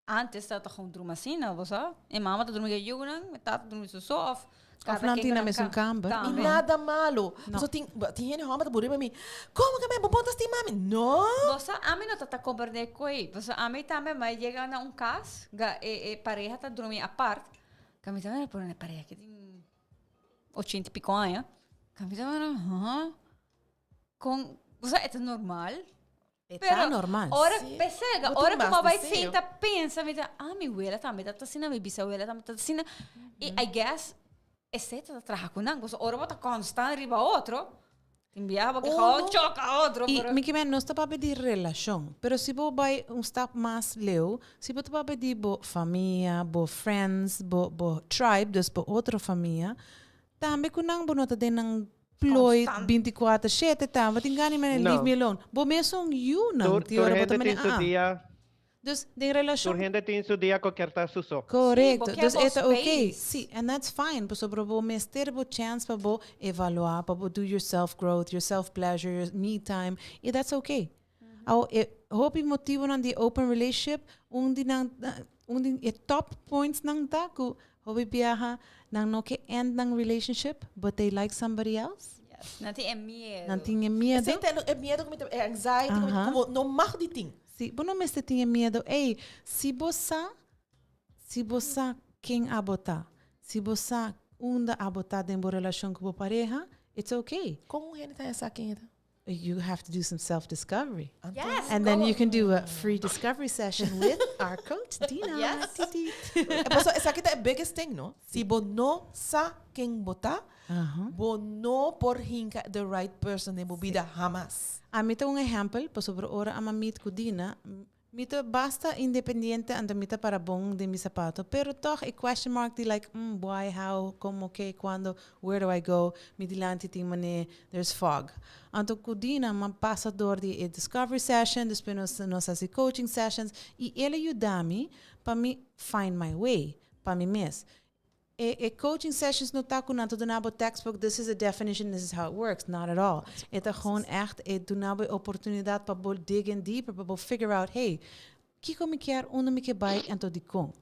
Antes ta ta gewoon drumi asina, bo sa. E mama ta drumi ku e yunan, e tata ta drumi su so of Of kada nan ken tin ku na nan mesun kamber. I Tambe. nada malo. No. Pasobra tin, tin hende hòmber ta buri riba mi, Komo ke men bo bon ta stima mi? No! Bo sa, ami no ta ta komprendé koe. Pasobra ami tambe mai yega na un kas, ga e e pareha ta drumi apart, ka mi ta mira por e pareha aki tin ochenta i piko aña, ka mi ta mira, huh? Kon, bo sa e ta normal? E ta normal. Ora, Sí. pesega, Bo tin ora ku mas bo bai deseo. sinta pensa, mi ta, ah, mi wela tambe ta asina, mi bisawela tambe ta asina. I I guess esei ta traha ku nan, pasobra ora bo ta konstant riba otro, tin biaha bo ke Uno- gou choka otro, I pero mi ke men, nos ta papia di relashon, pero si bo bai un stap mas leu, si bo ta papia di bo famia, bo friends, bo bo tribe, dus bo otro famia, tambe ku nan bo no ta den nan Plooi 24 shete ta, bo tin gana di mene leave me alone. Bo mesun yunan Tur, ti tur ora bo ta hende mene tin su ah. dia. Dus den relashon. Tur hende tin su dia ku kier ta su so. Korekto. Sí, bo kier Dus bo e ta oké. space. Sí, and that's fine, pasobra bo mester bo chance pa bo evaluá, pa bo do your self growth, your self pleasure, your me time, i that's oké. Awo e hopi motibonan di open relationship, un di nan, un di e top points nan ta ku hopi biaha nan no ke end nan relationship, but they like somebody else. Yes, nan tin e miedo. Nan tin e miedo. Esei ta e miedo ku mi ta, e anxiety ku mi ta, ku bo no mag di tin. Si, bo no mester tin e miedo. Ey, si bo sa, si bo sa ken abo ta, si bo sa unda abo ta den bo relashon ku bo pareha, it's okay. Kon un hende ta haña sa ken e ta? You have to do some self-discovery. Yes, And then go. you can do a free discovery session with our coach, Dina. Yes. Titi. Paso esaki ta e biggest thing, no? Si bo no sa ken bo ta, bo no por hinka the right person den bo bida hamas. Ami ta un ehempel, pasobra ora ami a meet ku Dina, Mi ta basta independiente anto mi ta para bon den mi sapato, pero toch e question mark di like, mm, why, how, como, ke, cuando, where do I go, mi dilanti tin mane, there's fog. Anto cu Dina m'a pasa door di e discovery session, despues nos nos haci coaching sessions y el a yuda mi pa mi find my way pa mi mes. E e coaching sessions no ta cu nan ta duna bo textbook, this is the definition, this is how it works, not at all. E ta gewoon echt e duna bo e oportunidad pa bo dig in deeper, pa bo figure out, hey, kico mi kier, unda mi kier bay, anto dicon.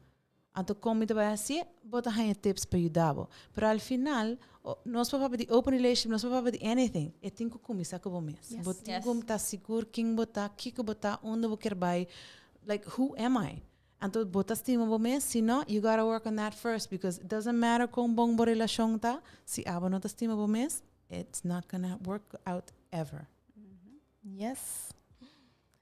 Anto con mi ta bay hacié, bo ta haña tips pa yuda bo. Pero al final, nos por papia di open relationship, nos por papia di anything, e tin cu cuminsa cu bo mes. Bo tin cu ta sigur ken bo ta, kico bo ta, unda bo kier bay, like who am I? Anto bo ta stima bo mes? Si no, you gotta work on that first because it doesn't matter kon bon bo relashon ta, si abo no ta stima bo mes, it's not gonna work out ever. Yes.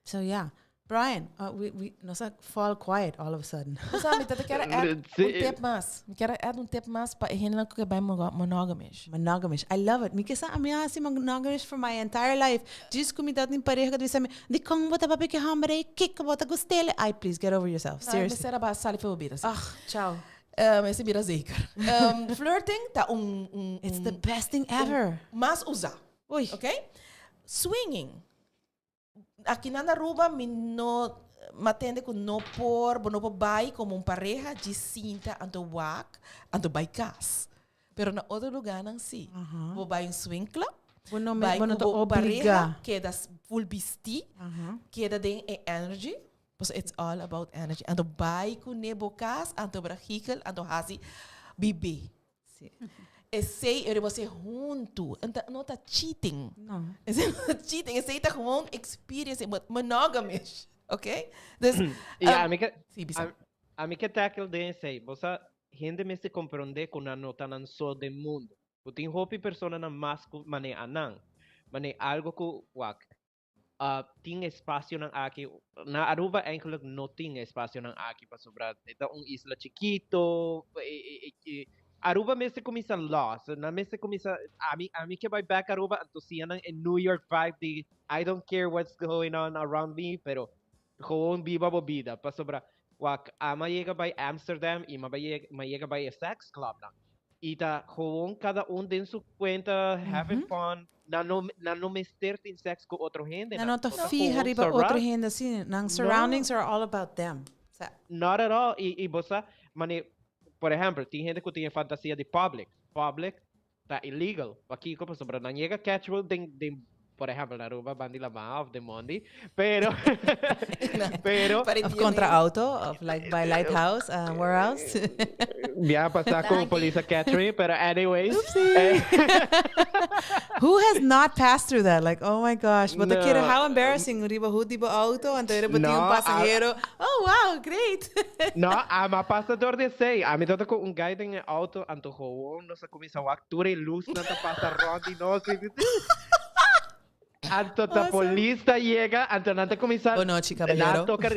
So yeah. Brian, uh, we, we, nos a fall quiet all of a sudden. O sea, mi tata kier add un tip mas. Mi kier add un tip mas pa e hendenan ku ke bai monogamish. Monogamish. I love it. Mi ke sa, mi a hasi monogamish for my entire life. Djis ku mi ta tin pareha ku ta bisa mi, Dikon bo ta papia ku e hòmber ei? Kiko bo ta gust'el? Ai, please, get over yourself. No, Seriously. mester a ba sali for bo bida, si. Ugh, chao. Mester bira zeker. Flirting ta un, un, It's the un best thing ever. mas usá. Uy. Ok? Swinging. Aki nan Aruba mi no, m'a tende ku no por, bo no por bai komo un pareha djis sinta anto wak, anto bai kas. Pero na otro lugarnan sí. Bo bai un swing club, Bo no me, bai bo no ku ta bo obliga. pareha, keda full bistí, keda den e energy, pasobra it's all about energy. Anto bai kuné bo kas, anto bra giegel, anto hasi bibé. Sí. Esei e riba ser huntu. Enta no ta cheating. No. Esei no ta cheating. Esei ta gewoon experience monogamish. Ok? Dus, Ja, ami ke, sí, bisa. ami ke tackle den esei. Bo sa, hende mester comprende cu nan no ta nan so den mundo. Cu tin hopi personanan mas cu mane anan. Mane algo cu, wak, tin espacionan aki. Na Aruba eigenlijk no tin espacionan aki pasobra e ta un isla chikito. Aruba mester cuminsa los. Nan mester cuminsa, ami, ami ke bai back Aruba anto siña nan e New York vibe di I don't care what's going on around me, pero gewoon biba bo bida. Pasobra wak ama yega bai Amsterdam y ma bai ma yega bai e sex clubnan. Y ta gewoon cada un den su cuenta having fun. Nan no nan no mester tin sex cu otro hende. Nan no ta Bo ta fiha gewoon riba otro surround. hende asina. Nan No. surroundings are all about them. Sa. Not at all. Y y bo sa mane por ehempel tin hende cu tin e fantasia di public. Public ta illegal. Pakico? Pasobra nan yega catch bo den den por ehempel na Aruba bandi lama of den mondi pero pero Of contra auto of like by lighthouse where else? Biaha pasa cu polis a catch me pero anyways. Oopsie. Who has not passed through that? Like oh my gosh bo ta kere how embarrassing riba hood di bo auto anto riba tin un pasahero oh wow great. No ama pasa door di esey ami tabata cu un guy den e auto anto gewoon nos a cuminsa wak tur e luznan ta pasa rond di nos anto ta polis ta yega anto nan ta cuminsa Bonochi caballero. Nan toca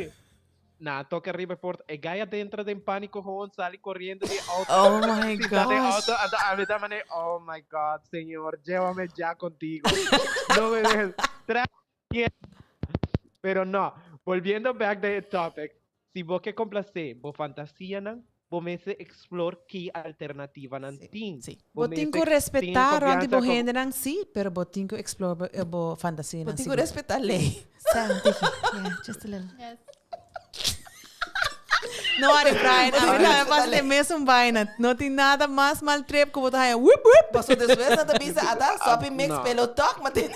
nan a toca riba e porta e guy a entra den panico gewoon sali coriendo di e auto Oh my sinta den gosh. auto anto ami ta mane oh my God señor llévame ya contigo no me dejes Pero no, volviendo back den e topic, si bo ke complacé bo fantasianan, bo mester explore ki alternativanan tin. Sí. Bo tin ku mester tin respetá rònt di bo confiansa ku. hendenan, sí, pero bo tin ku explore bo, bo fantasianan Bo tin ku sigur. respetá lei. Sa, tiki. Yeah, just a little. Yes. No worry, Brian. A mi tambe pasa e mesun vaina. No tin nada mas mal trip ku bo ta haña wip wip. Paso despues nan ta bisa ata sopi mix No. pelo tok ma tin.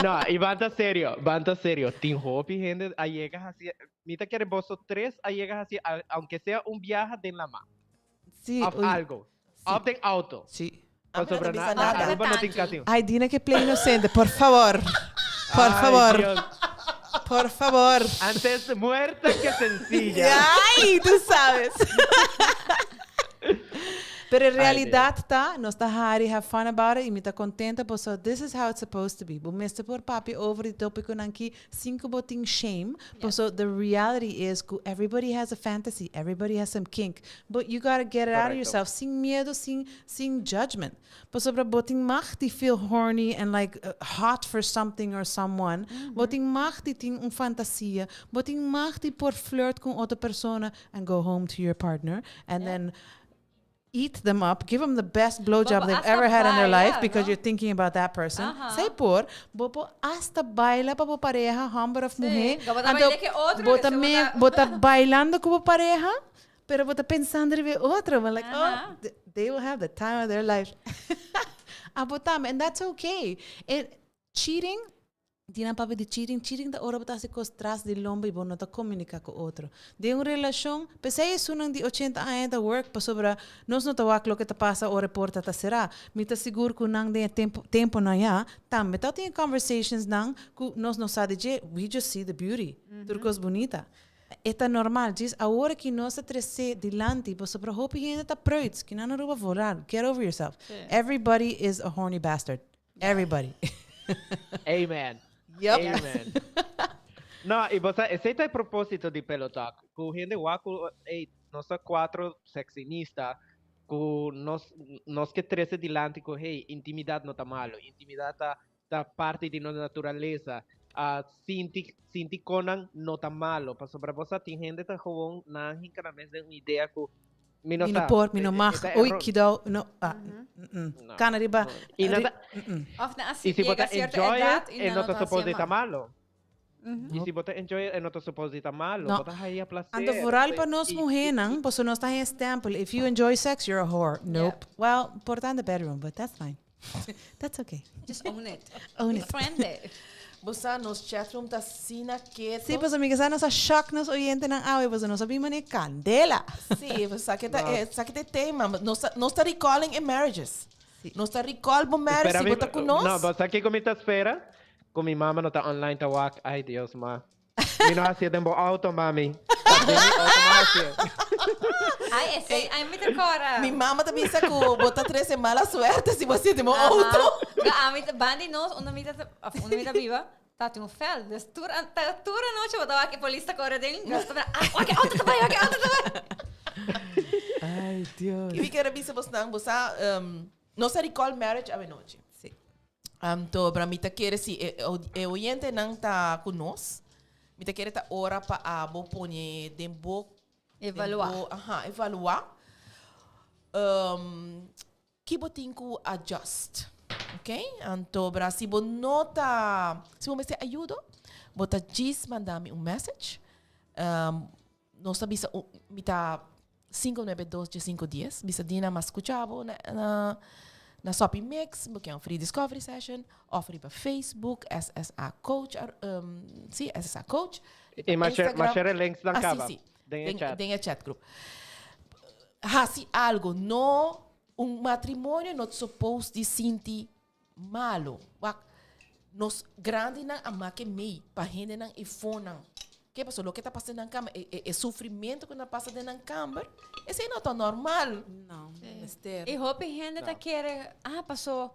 No, y ban ta serio, ban ta serio. Tin hopi hende a yega haci, mi ta kere boso tres a yega haci, aunke sea un biaha den lama. Sí, Of uy. algo. Of den auto. Sí. A mi no Pasobra ta na bisa nada. Aruba no tin casi. Ay, Dina ke play inocente, por favor. Por Ay, favor. Dios. Por favor. Antes muerta que sencilla. Ay, tú sabes. Pero e realidad ta, nos ta hari, have fun about it, y mi ta contenta pasobra this is how it's supposed to be. Bo mester por papia over di topiconan aki sin cu bo tin shame, pasobra the reality is cu everybody has a fantasy, everybody has some kink, but you gotta get it out of yourself sin miedo, sin sin judgment. Pasobra bo tin mag di feel horny and like hot for something or someone, bo tin mag di tin un fantasia, bo tin mag di por flirt cu un otro persona and go home to your partner and then eat them up, give them the best blowjob they've ever had in their life because you're thinking about that person. Esey por, bo por hasta baila pa bo pareha, homber of muhe, anto bo ta me, bo ta bailando cu bo pareha, pero bo ta pensando riba e otro, bo like, oh, they will have the time of their life. Abo tambe, and that's okay. E cheating, Di nan papia di cheating, cheating ta ora bo ta hasi kos tras di lomba i bo no ta komuniká ku otro. Den un relashon, p'esei esunnan di ochenta aña ta work pasobra nos no ta wak loke ta pasa ora e porta ta será. Mi ta sigur ku nan den e tempu tempunan ya tambe ta tin e conversations nan ku nos no sa di dje, we just see the beauty, tur kos bunita. E ta normal, djis awor ki nos ta tres'é dilanti pasobra hopi hende ta preuts, kinan no Aruba vooral, get over yourself. Everybody is a horny bastard. Everybody. Amen. Yep. Amen. No, y bo sa, esey ta e propósito di Pillow Talk. Cu hende wak cu, ey, nos ta cuatro sexinista, cu nos, nos ke trece dilanti cu, hey, intimidad no ta malo, intimidad ta, ta parti di nos naturaleza. Ah, sinti, sinti conan no ta malo, pasobra bo sa tin hende ta gewoon nan hinca nan mes den un idea cu Mi no Mi no sa. por, mi no E- e- mag. e ta Oei, error. kidou, no, ah, mm, No, Kana riba. no. Y ri- nada- mm, Of na Y así si bo llega ta cierta enjoy edad it, y e na no no ta ta supposed hasi di ta mal. malo. Y si bo ta enjoy it, e no ta supposed di ta malo. No. Bo ta haya placer. Anto vooral pa nos Y- y- muhernan, pasobra nos ta haya stempel. If you enjoy sex, you're a whore. Nope. Well, por ta in the bedroom, but that's fine. That's okay. Just own it. Own it. Befriend it. Bo sa nos chatroom ta asina keto. Sí, pasobra mi ke sa nos a shock nos oyentenan awe, pasobra nos a bin manera candela. Sí, bo sa ke ta e, sa ke ta e tema. Nos ta, nos ta recalling e marriages. Nos ta recall bo marriage Espera si mi, bo ta ku nos. No, bo sa kiko mi ta spera? Ku mi mama no ta online ta wak. Ay, Dios, ma. Mi no hacié den bo auto, mami. Ta den mi auto mi hacié. Ay, esey, ay, mi ta cora. Mi mama ta bisa cu bo ta trece mala suerte si bo hacié den bo auto. Ga ami ta bandi nos, unda mi ta, of unda mi ta biba, ta tin un veld. Dus tur, ta tur anochi bo ta wak e polis ta core den, nos ta mira, ah, wak e auto ta bai, wak e auto ta bai. Ay, Dios. Y mi kier a bisa bosnan, bo sa, um, nos a recall marriage awenochi. Sí. Anto, bra mi ta kere si e, e oyentenan ta ku nos, mi ta kere ta ora pa abo pone den bo Evaluá. Den bo, aha, evaluá. Um, ki bo tin ku adjust. Ok? Anto, bra si bo no ta, si bo mester ayudo, bo ta djis manda mi un message. Um, nos ta bisa, mi ta 592 1510, bisa Dina mas scucha bo na, na, na Soppy Mix, bo ke un free discovery session, of riba Facebook, SSA Coach, um, si, SSA Coach. Y ma share, ma share links dan Ah, si, caba. si. Den e Den, chat. den e chat group. Hasi algo, no, un matrimonio not supposed di sinti Malo. Wak, nos grandinan a make mei pa hendenan i fonan. Ke paso loke ta pasa den nan kamer, e, e, e sufrimento ku nan pasa den nan kamer, esei no ta normal. No, mester. I hopi hende ta kere, ah, paso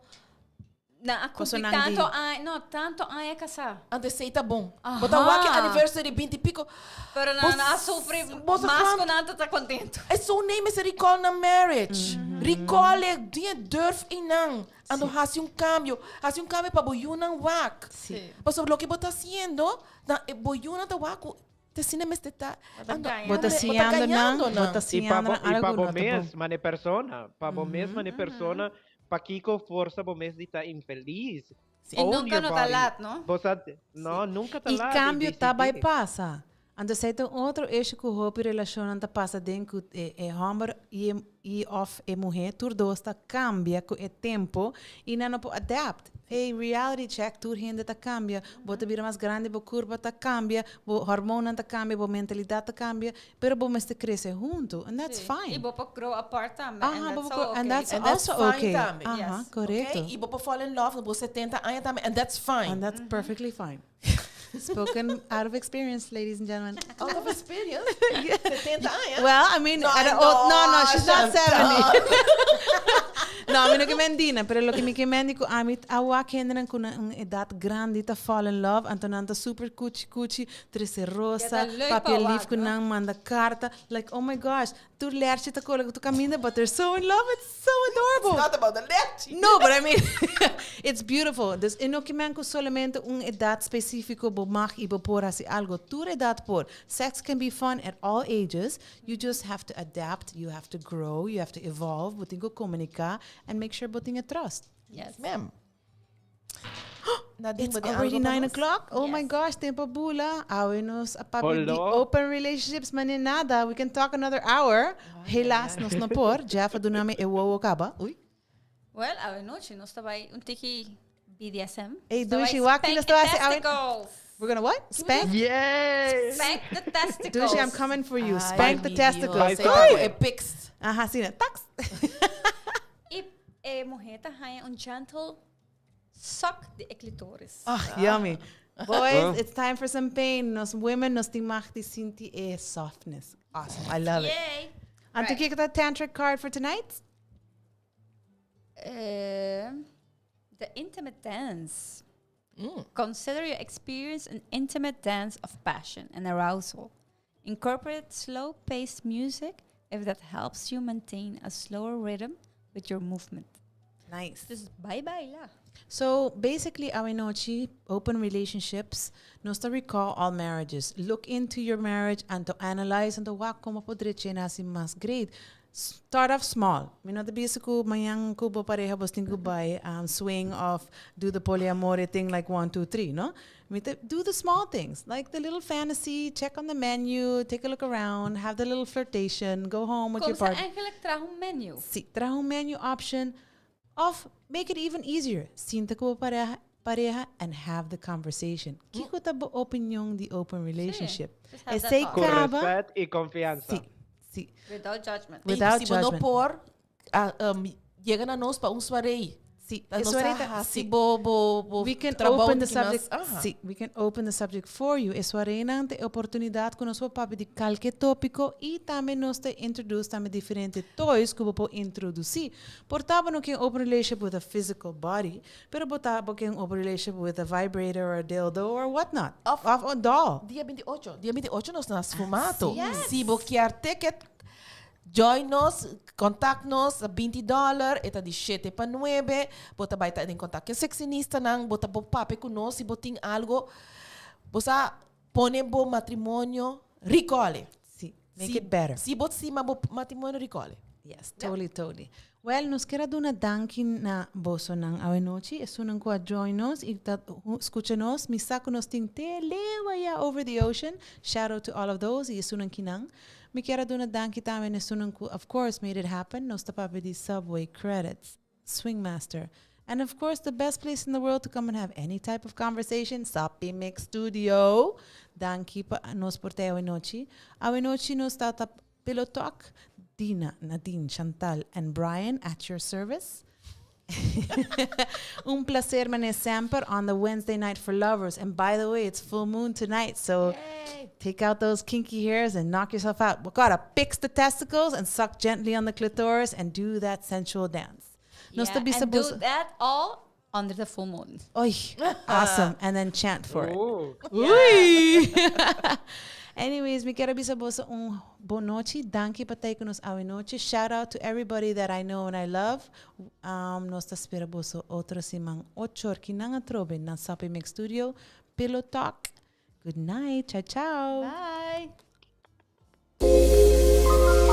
nan a Paso cumpli nan tanto di. aña, no, tanto aña casá. Anto esei ta bon. Aha. Bo ta wak e anniversary binti piko. Pero nan Bos- a sufri bos a mas kant- ku nan ta contento. E so name is recall na marriage. Recall e, die durf einan. Ando hasi un cambio. Hasi un cambio pa bo yunan wak. Sí. Pasobra loke bo ta haciendo, na e bo yunan ta wak ku te asina mester ta. Bo ta Ando, gañando. Bo ta bo ta siñando nan, gañando bo nan. ta Y pa siñando bo, nan y algo pa bo no ta bon. mes, mane persona. Pa bo mes, mane persona. Pakiko forsa bo mes di ta infeliz? Y Own nunca your no ta body. laat, no? Bo sa, no, nunca ta Y laat. cambio ta bai decidí. pasa. Anto esei ta un otro issue cu hopi relacionnan ta pasa den cu e e homber y e y of e muher tur dos ta cambia cu e tempo y nan no por adapt. Hey, reality check, tur hende ta cambia. Bo ta bira mas grandi, bo curpa ta cambia, bo hormoonnan ta cambia, bo mentalidad ta cambia, pero bo mester crece hunto and that's Sí. fine. Y bo por grow apart tambe. Aha, and bo that's por grow- all and okay. that's And that's also fine okay. tambe. Aha, Yes. correcto. Okay? Y bo por fall in love, bo 70 aña tambe, and that's fine. And that's perfectly fine. Spoken out of experience, ladies and gentlemen. Out of experience? 70 aña? Well, I mean, No, I don't, no, oh, no, no, she's not Chantal. 70. No, mi no ke men dina, pero loke mi ke men di ku ami a wak hendenan ku na un edat grandi ta fall in love, anto nan ta super kuchi kuchi, trese rosa, Ja, ta leuk papia pa lief wak, ku no? nan, manda karta, like oh my gosh, Tur lerchi ta kola ku tu kaminda, but they're so in love, it's so adorable. It's not about the lerchi. No, but I mean, it's beautiful. Dus e no ke men ku solamente un edat spesífiko bo mag i bo por hasi algo. Tur edat por. Sex can be fun at all ages. You just have to adapt, you have to grow, you have to evolve. Bo tin ku komuniká and make sure bo tin e trust. Yes. Ma'am. Nadine, It's bo tin already algo pa 9 nos? o'clock. Oh my Yes. gosh, tempo bula. Awe nos a papia di Holo. open relationships, maar nada. We can talk another hour. Helaas, nos no por. Jeff a duna mi e wowo kaba. Uy. Well, awe nochi nos ta bai un tiki BDSM. Ey, Nos ta bai Dushi, wak spank nos the ta hasi awe- testicles. We're gonna what? Spank? Yes! Spank the testicles. Dushi, I'm coming for you. Ay, Spank the mi testicles. Dios, Uy. E pics. Aha, asina. Tax. E e muher ta haña un gentle suck di e clitoris. Ah, yummy. Boys, it's time for some pain. Nos women nos tin mag di sinti e softness. Awesome. I love it. Yay! Anto Right. kiko ta tantric card for tonight? The intimate dance. Consider your experience an intimate dance of passion and arousal. Incorporate slow-paced music if that helps you maintain a slower rhythm with your movement. Nice. Dus bai baila. So basically, awe nochi, open relationships, nos ta recall all marriages. Look into your marriage and to analyze and to wak como por drecha en haci mas great. Start off small. Mi no ta bisa cu mañan cu bo pareha bos tin cu bay swing of do the polyamore thing like one, two, three, no? Mi ta do the small things, like the little fantasy, check on the menu, take a look around, have the little flirtation, go home with your Como sa partner. eigenlijk traha un menu. Si, traha un menu option of make it even easier. Sinta cu bo pareha, pareha and have the conversation. Kico ta bo opinion di open relationship? Just have that Esey talk. Cu caba. respet y confiansa. Si, si. Without judgment. Without Si bo no judgment. por, yega na nos pa un soiree. Si, Ta e nos soiree a ta hasi si. bo bo bo We can trabou open the di ki nos subject. aha. Si, we can open the subject for you. E soireenan ta e oportunidad cu nos por papia di calke topico y tambe nos ta introduce tambe diferente toys cu bo por introduci. Por ta bo no ken open relationship with a physical body, pero bo ta bo ken open relationship with a vibrator or a dildo or what not. Of Of a doll. Dia 28, dia 28 nos na sfumato. Yes. Si bo kier ticket, Join nos, contact nos, 20 dollar, e ta di shete pa nuebe, bo ta bai ta den contact ku e sexinistanan, bo ta bo papia ku nos si bo tin algo, bo sa pone bo matrimonio ricole. Si, make Si, it better. si bo stima bo matrimonio ricole. Yes, totally, totally. Well, nos kier a duna danki na bosonan awenochi, esunnan ku a join nos i ta skucha nos. Mi sa ku nos tin te leu aya over the ocean. Shout out to all of those i esunnan kinan. Mi kier a duna danki tambe na esunnan ku of course made it happen, nos ta papia di Subway Credits, Swingmaster, and of course the best place in the world to come and have any type of conversation, Sapi Mix Studio. Danki pa nos por ta awenochi. Awenochi nos ta ta Pillow Talk, Dina, Nadine, Chantal and Brian at your service. Un placer mane semper on the Wednesday night for lovers. And by the way, it's full moon tonight, so take out those kinky hairs and knock yourself out. We gotta fix the testicles and suck gently on the clitoris and do that sensual dance. Nos ta Yeah, bisa and do boso- that all under the full moon. Oy, awesome. And then chant for it. Ooh. Uy! Anyways, mi kier a bisa boso un bon nochi. Danki pa ta cu nos awe nochi. Shout out to everybody that I know and I love. Nos ta spera boso otro siman ocho or kinan atrobe na Sapi Mix Studio. Pillow Talk. Good night. Ciao, ciao. Bye.